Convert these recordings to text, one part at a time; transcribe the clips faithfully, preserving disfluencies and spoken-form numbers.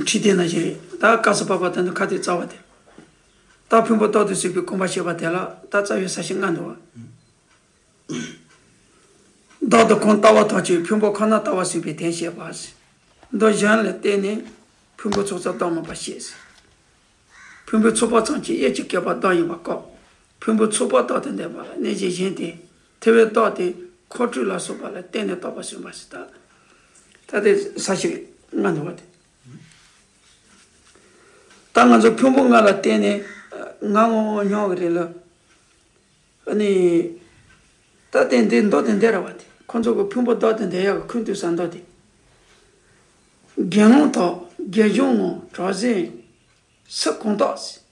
ཁྲིད་དེ་ན་ཞིག་རེད། ད་སྐབས་སུ་བབ་པ་དེ་ཚོ་ཁ་ཏོན་རྩ་བ་དེ། ད་ཕུང་པོ་བདག་ཏུ་གཟུད་པའི་གོམས་པ་བྱེད་པ་དེ་ལ་ད་རྩ་བའི་ས་བཅད་ལྔ་འདུག་བ། བདག་ཏུ་གང་ལྟ་བ་ཐམས་ཅད་ཕུང་པོ་ཁོ་ན་ལྟ་བ་གཟུད་པའི་དོན་བཤད་པ། མདོ་གཞན་ལ་བརྟེན་ནས་ཕུང་པོའི་ཚོགས་རྫོགས་བདག་མིན་པ་བཤད། ཕུང་པོའི་ཚོགས་པ་ཙམ་གྱིས་དབྱེ་གྱི་སྐྱེས་པ་བདག་ཡིན་པ་བཀག། ཕུང་པོའི་ཚོགས་པ་བདག་ཏུ་འདོད་པ་ལ་གནས་གཞི་གཞན་དེ། ཐེ་བའི་བདག་དེ་ཁོང་ཁྲོ་ལ་སོགས་པ་ལ་བརྟེན་ནས་བཏགས་པ་གསུངས་པ་ཞིག་ད། ད་དེ་ས་བཅད་ལྔ་འདུག་བ་དེ། ད་ང་ཚོ་ཕུང་པོ་ལྔ་ལ་བརྟེན་ནས་ང་ངོ་མྱོང་གི་རེད་ལ། ཨ་ནི། ད་དེ་འདི་མདོ་དེ་འདི་ར་བ་དེ་ཁོ་ཚོ་གི་ཕུང་པོ་བདག་ཏུ་འདོད་ཡག་གི་ཁུངས་གཏུགས་ས་མདོ་དེ། དགེ་སློང་དག་དགེ་སྦྱོང་ངོ་། གྲགས་འཛིན་སུ་གང་བདག་ཟེར།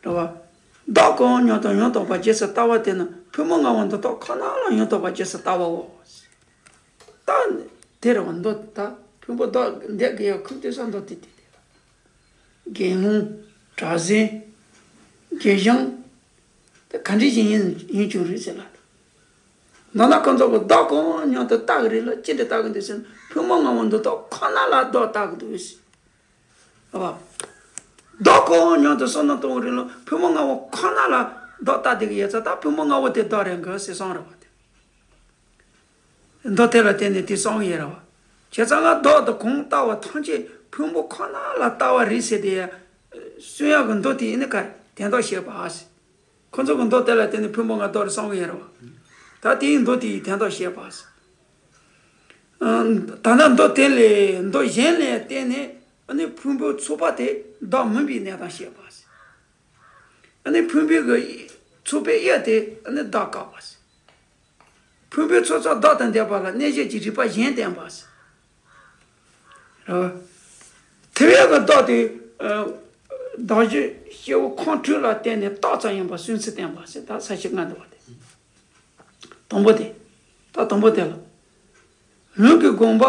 རེད་བ། བདག་གང་ཡང་མྱོང་དང་ཡང་དག་པར་རྗེས་སུ་ལྟ་བ་དེ་ནི་ཕུང་པོ་ལྔ་པོ་འདི་དག་ཁོ་ན་ལ་ཡང་དག་པར་རྗེས་སུ་ལྟ་བའོ། ད་དེ་རེད་བ། མདོ་ད་ཕུང་པོ་བདག་འདོད་དགོས་ཡག་ཁུངས་གཏུགས་ས་མདོ་དེ་དེ་དེ་རེད། དགེ་སློང་། གྲགས་འཛིན། དགེ་སྦྱོང་། དེ་ག་འདྲ་ཞིག་ཡིན་ཡིན་ཀྱང་རེད་ཟེར་ལ། མདོར་ན་ཁོ་ཚོ་གི་བདག་གང་ཡང་མྱོང་དུ་ལྟ་གི་རེད་ལ། ཅི་འདྲ་ལྟ་གི་འདུག་ཟེར་ན་ཕུང་པོ་ལྔ་པོ་འདི་དག་ཁོ་ན་ལ་བདག་ལྟ་གི་འདུག་ཟེར། ཨ། བདག་གང་ཡང་མྱོང་དུ་བསམ་བློ་གཏོང་གི་རེད་ལ་ཕུང་པོ་ལྔ་པོ་ཁོ་ན་ལ་བདག་ལྟ་བསྡད་ཀྱི་ཡོད་ཙང་ད་ཕུང་པོ་ལྔ་པོ་དེ་བདག་རེད་འགྲོ་ཟེར་གསུངས་རེད་བ་དེ། མདོ་དེ་ལ་བརྟེན་ནས་དེ་གསུངས་ཡོད་རེད་བ། བྱས་ཙང་ང་བདག་ཏུ་གང་ལྟ་བ་ཐམས་ཅད་ཕུང་པོ་ཁོ་ན་ལ་ལྟ་བ་རེད་ཟེར་ཏེ། གསུང་ཡག་གི་མདོ་དེ་ཡིན་ན་ག་རེ་དོན་དག་བཤད་པ་ཨ་ཟེར། ཁོ་ཚོ་གི་མདོ་དེ་ལ་བརྟེན་ནས་ཕུང་པོ་ལྔ་བདག་རེད་གསུང་གི་ཡོད་རེད་བ། ད་དེའི་མདོ་དེའི་དོན་དག་བཤད་པ་ཟེར། ཨ། ད་ནི་མདོ་དེ་ལས་མདོ་གཞན་ལ་བརྟེན་ནས་ཨ་ནི་ཕུང་པོའི་ཚོགས་པ་དེ་བདག་མིན་པའི་གནས་སྟངས་བཤད་པ་ཟེར། ཨ་ནི་ཕུང་པོའི་གི་ཚོགས་པའི་དབྱེ་དེ་ཨ་ནི་བདག་བཀག་པ་ཟེར། ཕུང་པོའི་ཚོགས་རྫོགས་བདག་ཏུ་འདོད་པ་ལ་གནས་གཞན་གྱི་རིགས་པ་གཞན་བསྟན་པ་ཟེར། རེད་བ། ཐེ་བའི་གི་བདག་དེ། ཨ། བདག་གཞན་སྐྱེ་བོ་ཁོང་ཁྲོ་ལ་བརྟེན་ནས་བཏགས་ཙམ་ཡིན་པ་སུན་ཚི་བསྟན་པ་ཟེར། ད་ས་བཅད་ལྔ་འདུག་བ་དེ། དང་པོ་དེ། ད་དང་པོ་དེ་ལ། ལུང་གི་དགོངས་པ་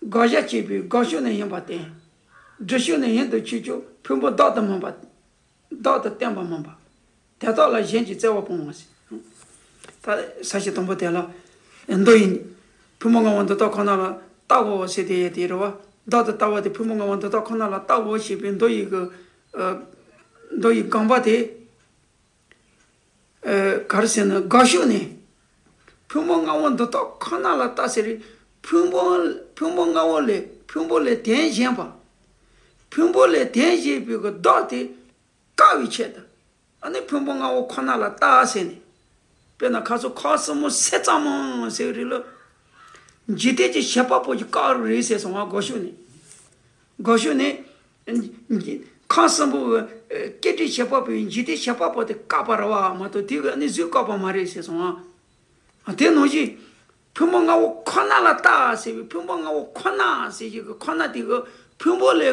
དགག་བྱ་བྱེད་པའི་དགག་ཕྱོགས་ནས་ཡིན་པར་བསྟན། སྒྲུབ་ཕྱོགས་ནས་ཡིན་དུ་ཆུད་ཀྱང་ཕུང་པོ་བདག་ཏུ་མིན་པ། བདག་ཏུ་བསྟན་པ་མིན་པ། དེ་དག་ལ་གཞན་གྱིས་བཙལ་བ་སྤོང་བ་ཟེར། ད་ས་བཅད་དང་པོ་དེ་ལ། མདོ་ཡི། ཕུང་པོ་ལྔ་པོ་འདི་དག་ཁོ་ན་ལ་ལྟ་དགོས་ཟེར་དེ་ཡོད་དེ་རེད་བ། བདག་ཏུ་ལྟ་བ་དེ་ཕུང་པོ་ལྔ་པོ་འདི་དག་ཁོ་ན་ལ་ལྟ་དགོས་ཞེས་པའི་མདོ་ཡི་གི། ཨ། མདོ་ཡི་དགོངས་པ་དེ། ཨ། ག་རེ་ཟེར་ན་དགག་ཕྱོགས་ནས། ཕུང་པོ་ལྔ་པོ་འདི་དག་ཁོ་ན་ལ་ལྟ་ཟེར་རེད། ཕུང་པོ། ཕུང་པོ་ལྔ་པོ་ལས་ཕུང་པོ་ལས་དོན་གཞན་པ། ཕུང་པོ་ལས་དོན་གཞན་པའི་གི་བདག་དེ། བཀག་པའི་ཆེད་དུ། ཨ་ནི་ཕུང་པོ་ལྔ་པོ་ཁོ་ན་ལ་ལྟ་ཟེར་ནས། དཔེར་ན་ཁ་སང་ཁམས་གསུམ་པོ་སེལ་ཙམ་མོ་ཟེར་རེད་ལ། འཇིག་རྟེན་གྱི་བྱེད་པ་པོ་ཅིག་བཀག་རེད་ཟེར་སོང་བ་དགག་ཕྱོགས་ནས། དགག་ཕྱོགས་ནས། ཁམས་གསུམ་པོ་གི་སྐྱེ་འགྲོའི་བྱེད་པ་པོའི་འཇིག་རྟེན་བྱེད་པ་པོ་དེ་བཀག་པ་རེད་བ་མ་གཏོགས་དེ་གི་ཨ་ནི་གཟུགས་བཀག་པ་མ་རེད་ཟེར་སོང་བ། དེ་ནང་བཞིན། ཕུང་པོ་ལྔ་པོ་ཁོ་ན་ལ་ལྟ་ཟེར་བའི་ཕུང་པོ་ལྔ་པོ་ཁོ་ན་ཟེར་གྱི་གི་ཁོ་ན་དེ་གི་ཕུང་པོ་ལས་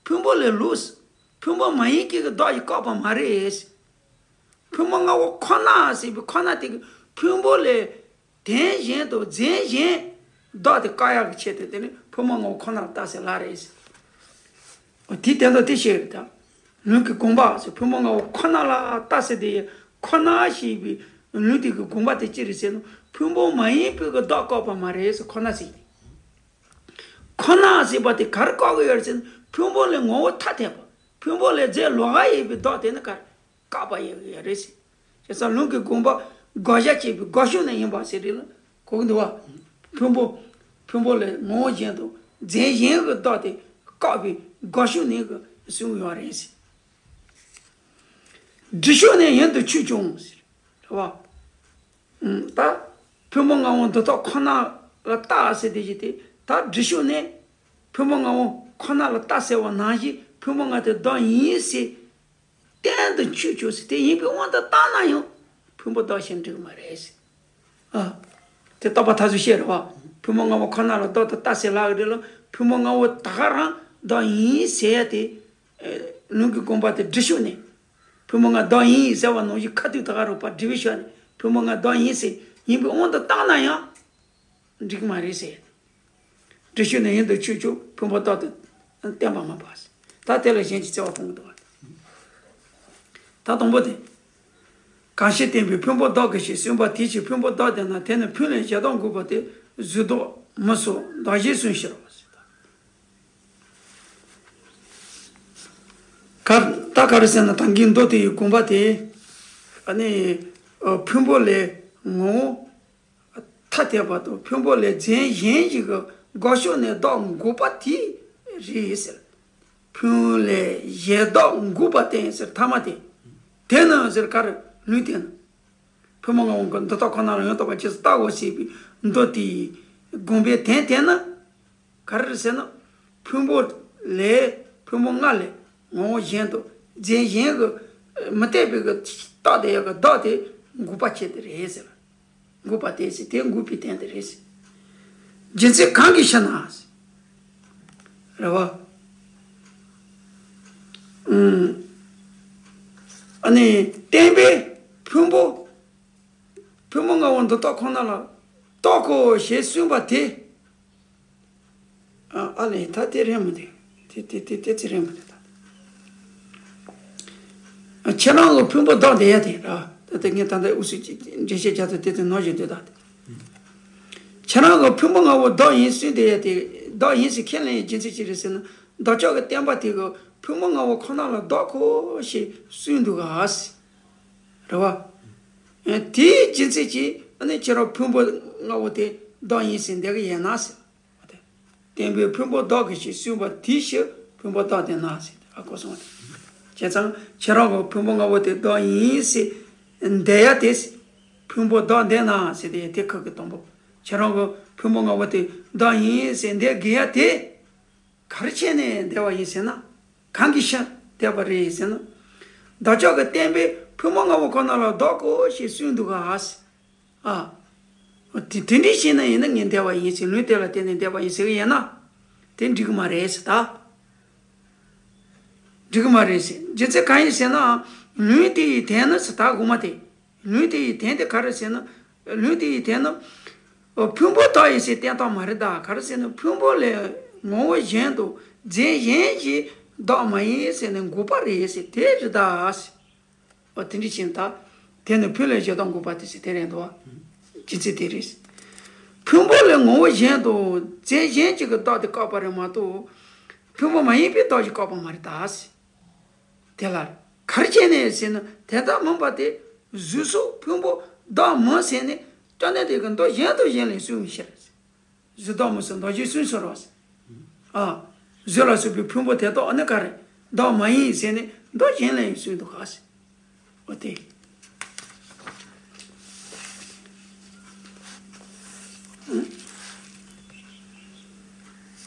ཕུང་པོ་ལས་ལོག་ཕུང་པོ་མ་ཡིན་གྱི་གི་བདག་ཡིས་བཀག་པ་མ་རེད། ཕུང་པོ་ལྔ་པོ་ཁོ་ན་ཟེར་བའི་ཁོ་ན་དེ་གི་ཕུང་པོ་ལས་དོན་གཞན་དང་རྫས་གཞན་བདག་དེ་བཀག་ཡག་གི་ཆེད་དུ་དེ་ནི་ཕུང་པོ་ལྔ་པོ་ཁོ་ན་ལ་ལྟ་ཟེར་ལབ་རེད། དེའི་དོན་དག་དེ་བཤད་རེད་ད། ལུང་གི་དགོངས་པ་ཟེར་ཕུང་པོ་ལྔ་པོ་ཁོ་ན་ལ་ལྟ་ཟེར་དེ་ཡི་ཁོ་ན་ཞེས་པའི་ལུང་དེ་གི་དགོངས་པ་དེ་ཅི་རེད་ཟེར་ན་ཕུང་པོ་མ་ཡིན་པའི་གི་བདག་བཀག་པ་མ་རེད་ཟེར་ཁོ་ན་ཟེར། ཁོ་ན་ཟེར་བ་དེ་ག་རེ་བཀག་གི་ཡོད་རེད་ཟེར་ན་ཕུང་པོ་ལས་ངོ་བོ་ཐ་དད་པ། ཕུང་པོ་ལས་རྫས་ལོགས་ཀ་ཡིན་པའི་བདག་དེ་ནི་ག་རེ་བཀག་པ་ཡིན་ཡོད་རེད་ཟེར། བྱས་ཙང་ལུང་གི་དགོངས་པ་དགག་བྱ་བྱེད་པའི་དགག་ཕྱོགས་ནས་ཡིན་པ་ཟེར་རེད་ལ་གོ་གི་འདུག་བ། ཕུང་པོ། ཕུང་པོ་ལས་ངོ་བོ་གཞན་དང་རྫས་གཞན་གྱི་བདག་དེ་བཀག་པའི་དགག་ཕྱོགས་ནས་གི་གསུངས་ཡོད་རེད་ཟེར། སྒྲུབ་ཕྱོགས་ནས་ཡིན་དུ་ཆུད་ཀྱང་ཟེར། རེད་བ། ད་ཕུང་པོ་ལྔ་པོ་འདི་དག་ཁོ་ན་ལ་ལྟ་ཟེར་དེ་བཞིན་དེ་ད་སྒྲུབ་ཕྱོགས་ནས་ཕུང་པོ་ལྔ་པོ་ཁོ་ན་ལ་ལྟ་ཟེར་བ་ནང་བཞིན་ཕུང་པོ་ལྔ་དེ་བདག་ཡིན་ཟེར། གཏན་དུ་ཆོད་ཆོག་ཟེར་དེ་ཡིན་པའི་དབང་དུ་བཏང་ན་ཡང་ཕུང་པོ་བདག་ཞིག་འགྲིག་མ་རེད་ཟེར། ཨ། དེ་རྟོགས་པ་ཐག་ཆོད་བཤད་རེད་བ། ཕུང་པོ་ལྔ་པོ་ཁོ་ན་ལ་བདག་ཏུ་ལྟ་ཟེར་ལབ་ཀྱི་རེད་ལ་ཕུང་པོ་ལྔ་པོ་ད་ག་རང་བདག་ཡིན་ཟེར་ཡ་དེ། ལུང་གི་དགོངས་པ་དེ་སྒྲུབ་ཕྱོགས་ནས། ཕུང་པོ་ལྔ་བདག་ཡིན་ཟེར་བ་ནང་བཞིན་ཁ་ཐུག་ད་ག་རང་བ་སྒྲུབ་པའི་ཕྱོགས་ནས་ཕུང་པོ་ལྔ་བདག་ཡིན་ཟེར་ཡིན་པའི་དབང་དུ་བཏང་ན་ཡང་འགྲིག་མ་རེད་ཟེར། སྒྲུབ་ཕྱོགས་ནས་ཡིན་དུ་ཆུད་ཀྱང་ཕུང་པོ་བདག་ཏུ་བསྟན་པ་མིན་པ། ད་དེ་ལ་གཞན་གྱིས་བཙལ་བ་སྤོང་གི་འདུག་བ། ད་དང་པོ་དེ། གང་ཞིག་བསྟན་པའི་ཕུང་པོ་བདག་གི་ཞེས་གསུངས་པ་དེ་ཕྱིར་ཕུང་པོ་བདག་དེ་ན་དེ་ནི་ཕུང་ལས་གཞན་དག་འགོག་པ་སྟེ་གཟུགས་བདག་མི་སོགས་བདག་གཞན་གསུངས་ཕྱིར་རོ། ད་ག་རེ་ཟེར་ན་ད་གིན་མདོ་དེ་ཡི་དགོངས་པ་དེ། ཨ་ནི་ཨ་ཕུང་པོ་ལས་ངོ་བོ་ཐ་དད་པ་དང་ཕུང་པོ་ལས་རྫས་གཞན་ཞིག་གི་དགག་ཕྱོགས་ནས་བདག་འགོག་པ་དེ་རེད་ཟེར། ཕུང་པོ་ལས་གཞན་བདག་འགོག་པ་བསྟན་ཟེར་ཐ་མ་དེ། དེ་ནི་ཟེར་ག་རེ་ལུང་བསྟན་ན། ཕུང་པོ་ལྔ་པོ་འདི་དག་ཁོ་ན་ལ་ཡང་དག་པར་རྗེས་སུ་བལྟའོ་ཞེས་པའི་མདོ་དེའི་དགོངས་པའི་དོན་དེ་ནི། ག་རེ་རེད་ཟེར་ན། ཕུང་པོ་ལས་ཕུང་པོ་ལྔ་ལས་ངོ་བོ་གཞན་དང་རྫས་གཞན་གྱི་མི་རྟག་པའི་གི་རྟགས་དེ་ཡང་གི་བདག་དེ་འགོག་པ་བྱེད་དེ་རེད་ཟེར། འགོག་པ་དེ་ཟེར་དེ་འགོག་པའི་དོན་དེ་རེད་ཟེར། རྒྱུ་མཚན་གང་གིས་ཤེ་ན། རེད་བ། ཨུམ། ཨ་ནི་བརྟེན་པའི་ཕུང་པོ། ཕུང་པོ་ལྔ་པོ་འདི་དག་ཁོ་ན་ལ་བདག་གོ་ཞེས་གསུངས་པ་དེ། ཨ་ཨ་ལས་ད་དེ་རེད་མི་འདུག་དེ་དེ་དེ་དེ་ཚེ་རེད་མི་འདུག་ད། ཨ་ཁྱེད་རང་གི་ཕུང་པོ་བདག་དེ་ཡ་དེ་ར། ད་ལྟ་ངས་ད་ལྟ་འུ་སུ་ཅིག་འགྲེལ་བཤད་རྒྱག་ཏུ་དེ་དེ་ནོར་བཞིན་དུ་ད་དེ། ཁྱེད་རང་གི་ཕུང་པོ་ལྔ་པོ་བདག་ཡིན་གསུངས་དེ་ཡ་དེ། བདག་ཡིན་ཟེར་ཁས་ལེན་ཡའི་རྒྱུ་མཚན་ཅི་རེད་ཟེར་ན། བདག་ཅག་གི་བསྟན་པ་དེ་གི་ཕུང་པོ་ལྔ་པོ་ཁོ་ན་ལ་བདག་གོ་ཞེས་གསུངས་འདུག་ག་ཟེར། རེད་བ། ཨ་དེའི་རྒྱུ་མཚན་གྱིས་ཨ་ནི་ཁྱེད་རང་ཕུང་པོ་ལྔ་པོ་དེ་བདག་ཡིན་ཟེར་འདོད་ཀྱི་ཡོད་ན་ཟེར། བརྟེན་པའི་ཕུང་པོ་བདག་གི་ཞེས་གསུངས་པ་དེའི་ཕྱིར་ཕུང་པོ་བདག་བསྟན་ན་ཟེར་ཨ་གོ་སོང་བ་དེ། བྱས་ཙང་ཁྱེད་རང་གི་ཕུང་པོ་ལྔ་པོ་དེ་བདག་ཡིན་ཟེར་འདོད་ཡ་དེ། ཕུང་པོ་བདག་བསྟན་ན་ཟེར་དེ་དེ་ཁག་གི་དང་པོ། ཁྱེད་རང་གི་ཕུང་པོ་ལྔ་པོ་དེ་བདག་ཡིན་ཟེར་འདོད་དགོས་ཡ་དེ། ག་རེ་བྱས་ནས་འདོད་པ་ཡིན་ཟེར་ན། གང་གིས་ཤེ་འདོད་པ་རེད་ཟེར་ན། བདག་ཅག་གི་བསྟན་པའི་ཕུང་པོ་ལྔ་པོ་ཁོ་ན་ལ་བདག་གོ་ཞེས་གསུངས་འདུག་ག་ཟེར། ཨ། དེ་དེ་འདྲ་བྱས་ན་ཡིན་ན་ངས་འདོད་པ་ཡིན་ཟེར་ལུང་དེ་ལ་བརྟེན་ནས་འདོད་པ་ཡིན་ཟེར་གི་ཡིན་ན། དེ་འགྲིག་གི་མ་རེད་ཟེར་ད། འགྲིག་གི་མ་རེད་ཟེར། རྒྱུ་མཚན་གང་ཡིན་ཟེར་ན། ལུང་དེ་ཡི་དོན་ནི་ཟེར་ད་དགོངས་པ་དེ། ལུང་དེ་ཡི་དོན་དེ་ག་རེ་ཟེར་ན། ལུང་དེ་ཡི་དོན་ནི། ཕུང་པོ་བདག་ཡིན་ཟེར་བསྟན་སྟངས་མ་རེད་ད་ག་རེ་ཟེར་ན་ཕུང་པོ་ལས་ངོ་བོ་གཞན་དང་རྫས་གཞན་གྱི་བདག་མ་ཡིན་ཟེར་ནས་འགོག་པ་རེད་ཟེར་དེ་རེད་ད་ཟེར། འོ་དེ་འདྲ་བྱས་ན་ད། དེ་ནི་ཕུང་ལས་གཞན་བདག་འགོག་པ་དེ་ཟེར་དེ་རེད་འདུག་བ། རྒྱུ་མཚན་དེ་རེད། ཕུང་པོ་ལས་ངོ་བོ་གཞན་དང་རྫས་གཞན་གྱི་གི་བདག་དེ་བཀག་པ་རེད་མ་གཏོགས། ཕུང་པོ་མ་ཡིན་པའི་བདག་ཅིག་བཀག་པ་མ་རེད་ད་ཟེར། དེ་ལ་ག་རེ་བྱས་ནས་ཟེར་ན་དེ་ལྟར་མིན་པ་སྟེ། གཟུགས་སོགས་ཕུང་པོ་བདག་མིན་ཟེར་ནས་སྐྱོན་ནས་དེ་གི་མདོ་གཞན་དང་གཞན་ལས་གསུངས་པའི་ཕྱིར། གཟུགས་བདག་མིན་ཟེར་མདོ་གཞན་གསུངས་སོང་རོགས་ཟེར། ཨ། གཟུགས་ལ་སོགས་པའི་ཕུང་པོ་དེ་དག་ཨ་ནི་ག་རེ་བདག་མ་ཡིན་ཟེར་ནས་མདོ་གཞན་ལས་གསུངས་འདུག་ག་ཟེར། འོ་དེ།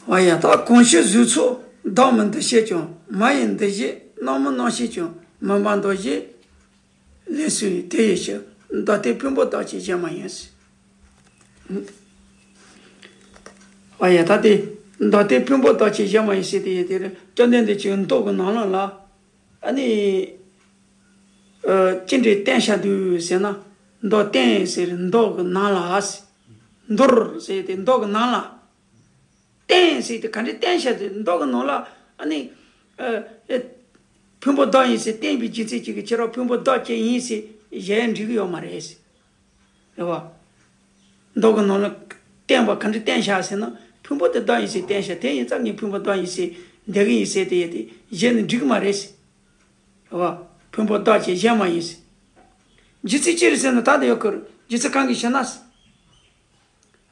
བ་ཡ་ད་གང་ཕྱིར་གཟུགས་ཚོགས་བདག་མིན་འདུ་བྱེད་ཀྱང་མ་ཡིན་འདུ་བྱེད་སྣང་མིན་སྣང་བྱེད་ཀྱང་མིན་པ་མདོ་བཞི་ལས་གསུངས་ཡོད་དེ་ཡི་ཕྱིར་མདོ་སྡེ་ཕུང་པོ་བདག་བྱེད་གཞན་མ་ཡིན་ཟེར། བ་ཡ་ད་དེ་མདོ་སྡེ་ཕུང་པོ་བདག་བྱེད་གཞན་མ་ཡིན་ཟེར་དེ་ཡི་དེ་རེད་སྐྱོན་ལྡན་འདི་ཆོས་མདོ་གི་ནང་ལ་ལ། ཨ་ནི། ཨ་ཅི་འདྲའི་བསྟན་བྱ་འདུག་ཟེར་ན། མདོ་བསྟན་ཟེར་མདོ་གི་ནང་ལ་ཟེར། མདོར་ཟེར་ཏེ་མདོ་གི་ནང་ལ། བསྟན་ཟེར་ཏེ་ག་འདྲའི་བསྟན་བྱ་དེ་མདོ་གི་ནང་ལ་ཨ་ནི། ཨ་ཨ་ཕུང་པོ་བདག་ཡིན་ཟེར་བསྟན་པའི་རྒྱུ་མཚན་གཅིག་གིས་ཁྱེད་རང་ཕུང་པོ་བདག་ཅིག་ཡིན་ཟེར་གཞལ་འགྲིག་གི་ཡོད་མ་རེད་ཟེར། རེད་བ། མདོ་གི་ནང་ལ་བསྟན་པ་ག་འདྲ་བསྟན་བྱ་ཟེར་ན་ཕུང་པོ་དེ་བདག་ཡིན་ཟེར་བསྟན་བྱ་དེ་ཡིན་ཙང་ངས་ཕུང་པོ་བདག་ཡིན་ཟེར་འདོད་ཀྱི་ཡིན་ཟེར་དེ་ཡོད་དེ་གཞལ་ནས་འགྲིག་གི་མ་རེད་ཟེར། རེད་བ། ཕུང་པོ་བདག་བྱེད་གཞན་མ་ཡིན་ཟེར། རྒྱུ་མཚན་ཅི་རེད་ཟེར་ན་ད་དེ་ཡོད་ཁུར་རྒྱུ་མཚན་གང་གིས་ཤེ་ན་ཟེར།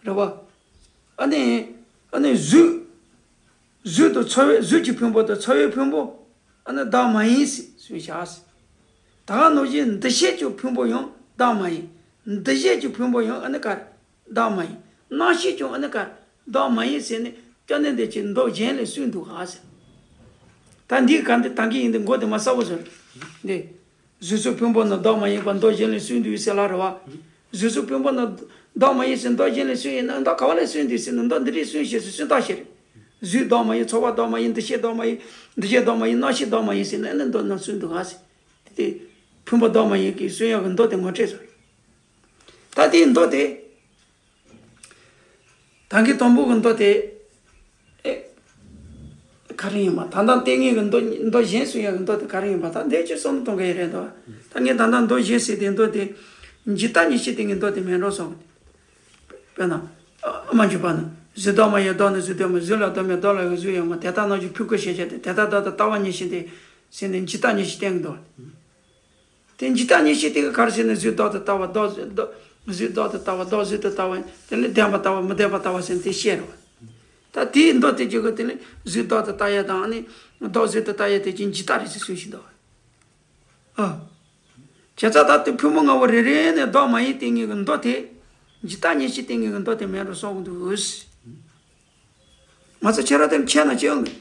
རེད་བ། ཨ་ནི། ཨ་ནི་གཟུགས། གཟུགས་དང་ཚོར་བའི་གཟུགས་ཀྱི་ཕུང་པོ་དང་ཚོར་བའི་ཕུང་པོ། ཨ་ནི་བདག་མ་ཡིན་ཟེར་གསུངས་བཞག་ཟེར། ད་ག་ནང་བཞིན་འདུ་བྱེད་ཀྱི་ཕུང་པོ་ཡང་བདག་མ་ཡིན། འདུ་བྱེད་ཀྱི་ཕུང་པོ་ཡང་ཨ་ནི་ག་རེ། བདག་མ་ཡིན། སྣང་བྱེད་ཀྱང་ཨ་ནི་ག་རེ། བདག་མ་ཡིན་ཟེར་ནས་སྐྱོན་ནས་འདི་ཅིག་མདོ་གཞན་ལས་གསུངས་འདུག་ག་ཟེར། ད་འདི་ག་འདི་ད་གི་ཡིན་འདི་མགོ་དེ་མ་གསལ་པོ་བཟོ། འདི། གཟུགས་སོགས་ཕུང་པོ་ནི་བདག་མ་ཡིན་པར་མདོ་གཞན་ལས་གསུངས་འདུག་ཟེར་ལ་རེད་བ། གཟུགས་སོགས་ཕུང་པོ་ནི་བདག་མ་ཡིན་ཟེར་མདོ་གཞན་ལས་གསུངས་ཡིན་ན་མདོ་ག་བ་ལས་གསུངས་འདུག་ཟེར་ན་མདོ་འདི་རིགས་གསུངས་ཞེས་སུ་གསུངས་རྟགས་ཤིག་རེད། གཟུགས་བདག་མ་ཡིན་ཚོར་བ་བདག་མ་ཡིན་འདུ་ཤེས་བདག་མ་ཡིན་འདུ་བྱེད་བདག་མ་ཡིན་སྣང་ཤེས་བདག་མ་ཡིན་ཟེར་ན་ཨ་ནི་མདོ་ནང་གསུངས་འདུག་ག་ཟེར། དེ་དེ། ཕུང་པོ་བདག་མ་ཡིན་གྱི་གསུང་ཡག་གི་མདོ་དེ་ངོ་སྤྲད་སོང་། ད་དེའི་མདོ་དེ། ད་གིན་དང་པོ་གི་མདོ་དེ། ཨེ། ག་རེ་ཡིན་པ་ད་ལྟ་ལྟས་ངན་གི་མདོ་མདོ་གཞན་གསུང་ཡག་གི་མདོ་དེ་ག་རེ་ཡིན་པ་ད་འདས་ཀྱི་བསམ་བློ་གཏོང་གི་ཡོད་རེད་དོ། ད་ངས་ད་ལྟ་མདོ་གཞན་ཟེར་དེ་མདོ་དེ། འཇིག་ལྟ་ཉེར་ཞི་སྟེང་གི་མདོ་དེ་མེད་འགྲོ་སོང་གི། དཔེར་ན། ཨ་མ་འཇུག་པ་ན། གཟུགས་བདག་མ་ཡིན་བདག་ནི་གཟུགས་བདག་མ་གཟུགས་ལ་བདག་མེད་བདག་ལ་ཡང་གཟུགས་ཡོད་མ་དེ་ལྟ་ན་གྱི་ཕུང་ཁུ་ཞེས་བྱ་སྟེ་དེ་ལྟ་བདག་ཏུ་ལྟ་བ་ཉེར་ཞི་སྟེ། ཟེར་ནས་འཇིག་ལྟ་ཉེར་ཞི་བསྟན་གྱི་འདུག་དེ་འཇིག་ལྟ་ཉེར་ཞི་དེ་ག་ག་རེ་ཟེར་ན། གཟུགས་བདག་ཏུ་ལྟ་བ་བདག་བཟོད་བདག་གཟུགས་བདག་ཏུ་ལྟ་བ་བདག་བཟོད་དུ་ལྟ་བ། དེ་ལས་བདེན་པར་ལྟ་བ་མི་བདེན་པར་ལྟ་བ་ཟེར་ནས་དེ་བཤད་རེད་བ། ད་དེའི་མདོ་དེ་གཅིག་གི་དེ་ལས་གཟུགས་བདག་ཏུ་ལྟ་ཡ་དང་ནི་བདག་བཟོད་དུ་ལྟ་ཡ་དེ་གཅིག་འཇིག་ལྟ་རེད་ཟེར་གསུངས་བཞིན་འདུག་ཨ། བྱས་ཙང་ད་དེ་ཕུང་པོ་ལྔ་པོ་རེ་རེ་ནས་བདག་མ་ཡིན་ཏིང་ངེ་གི་མདོ་དེ། འཇིག་ལྟ་ཉེར་ཞི་ཏིང་ངེ་གི་མདོ་དེ་མེད་འགྲོ་སོང་གི་འདུག་ང་ཚོ་ཁྱེད་རང་དེར་མཁྱེན་ན་ཅི་ཡོང་གི།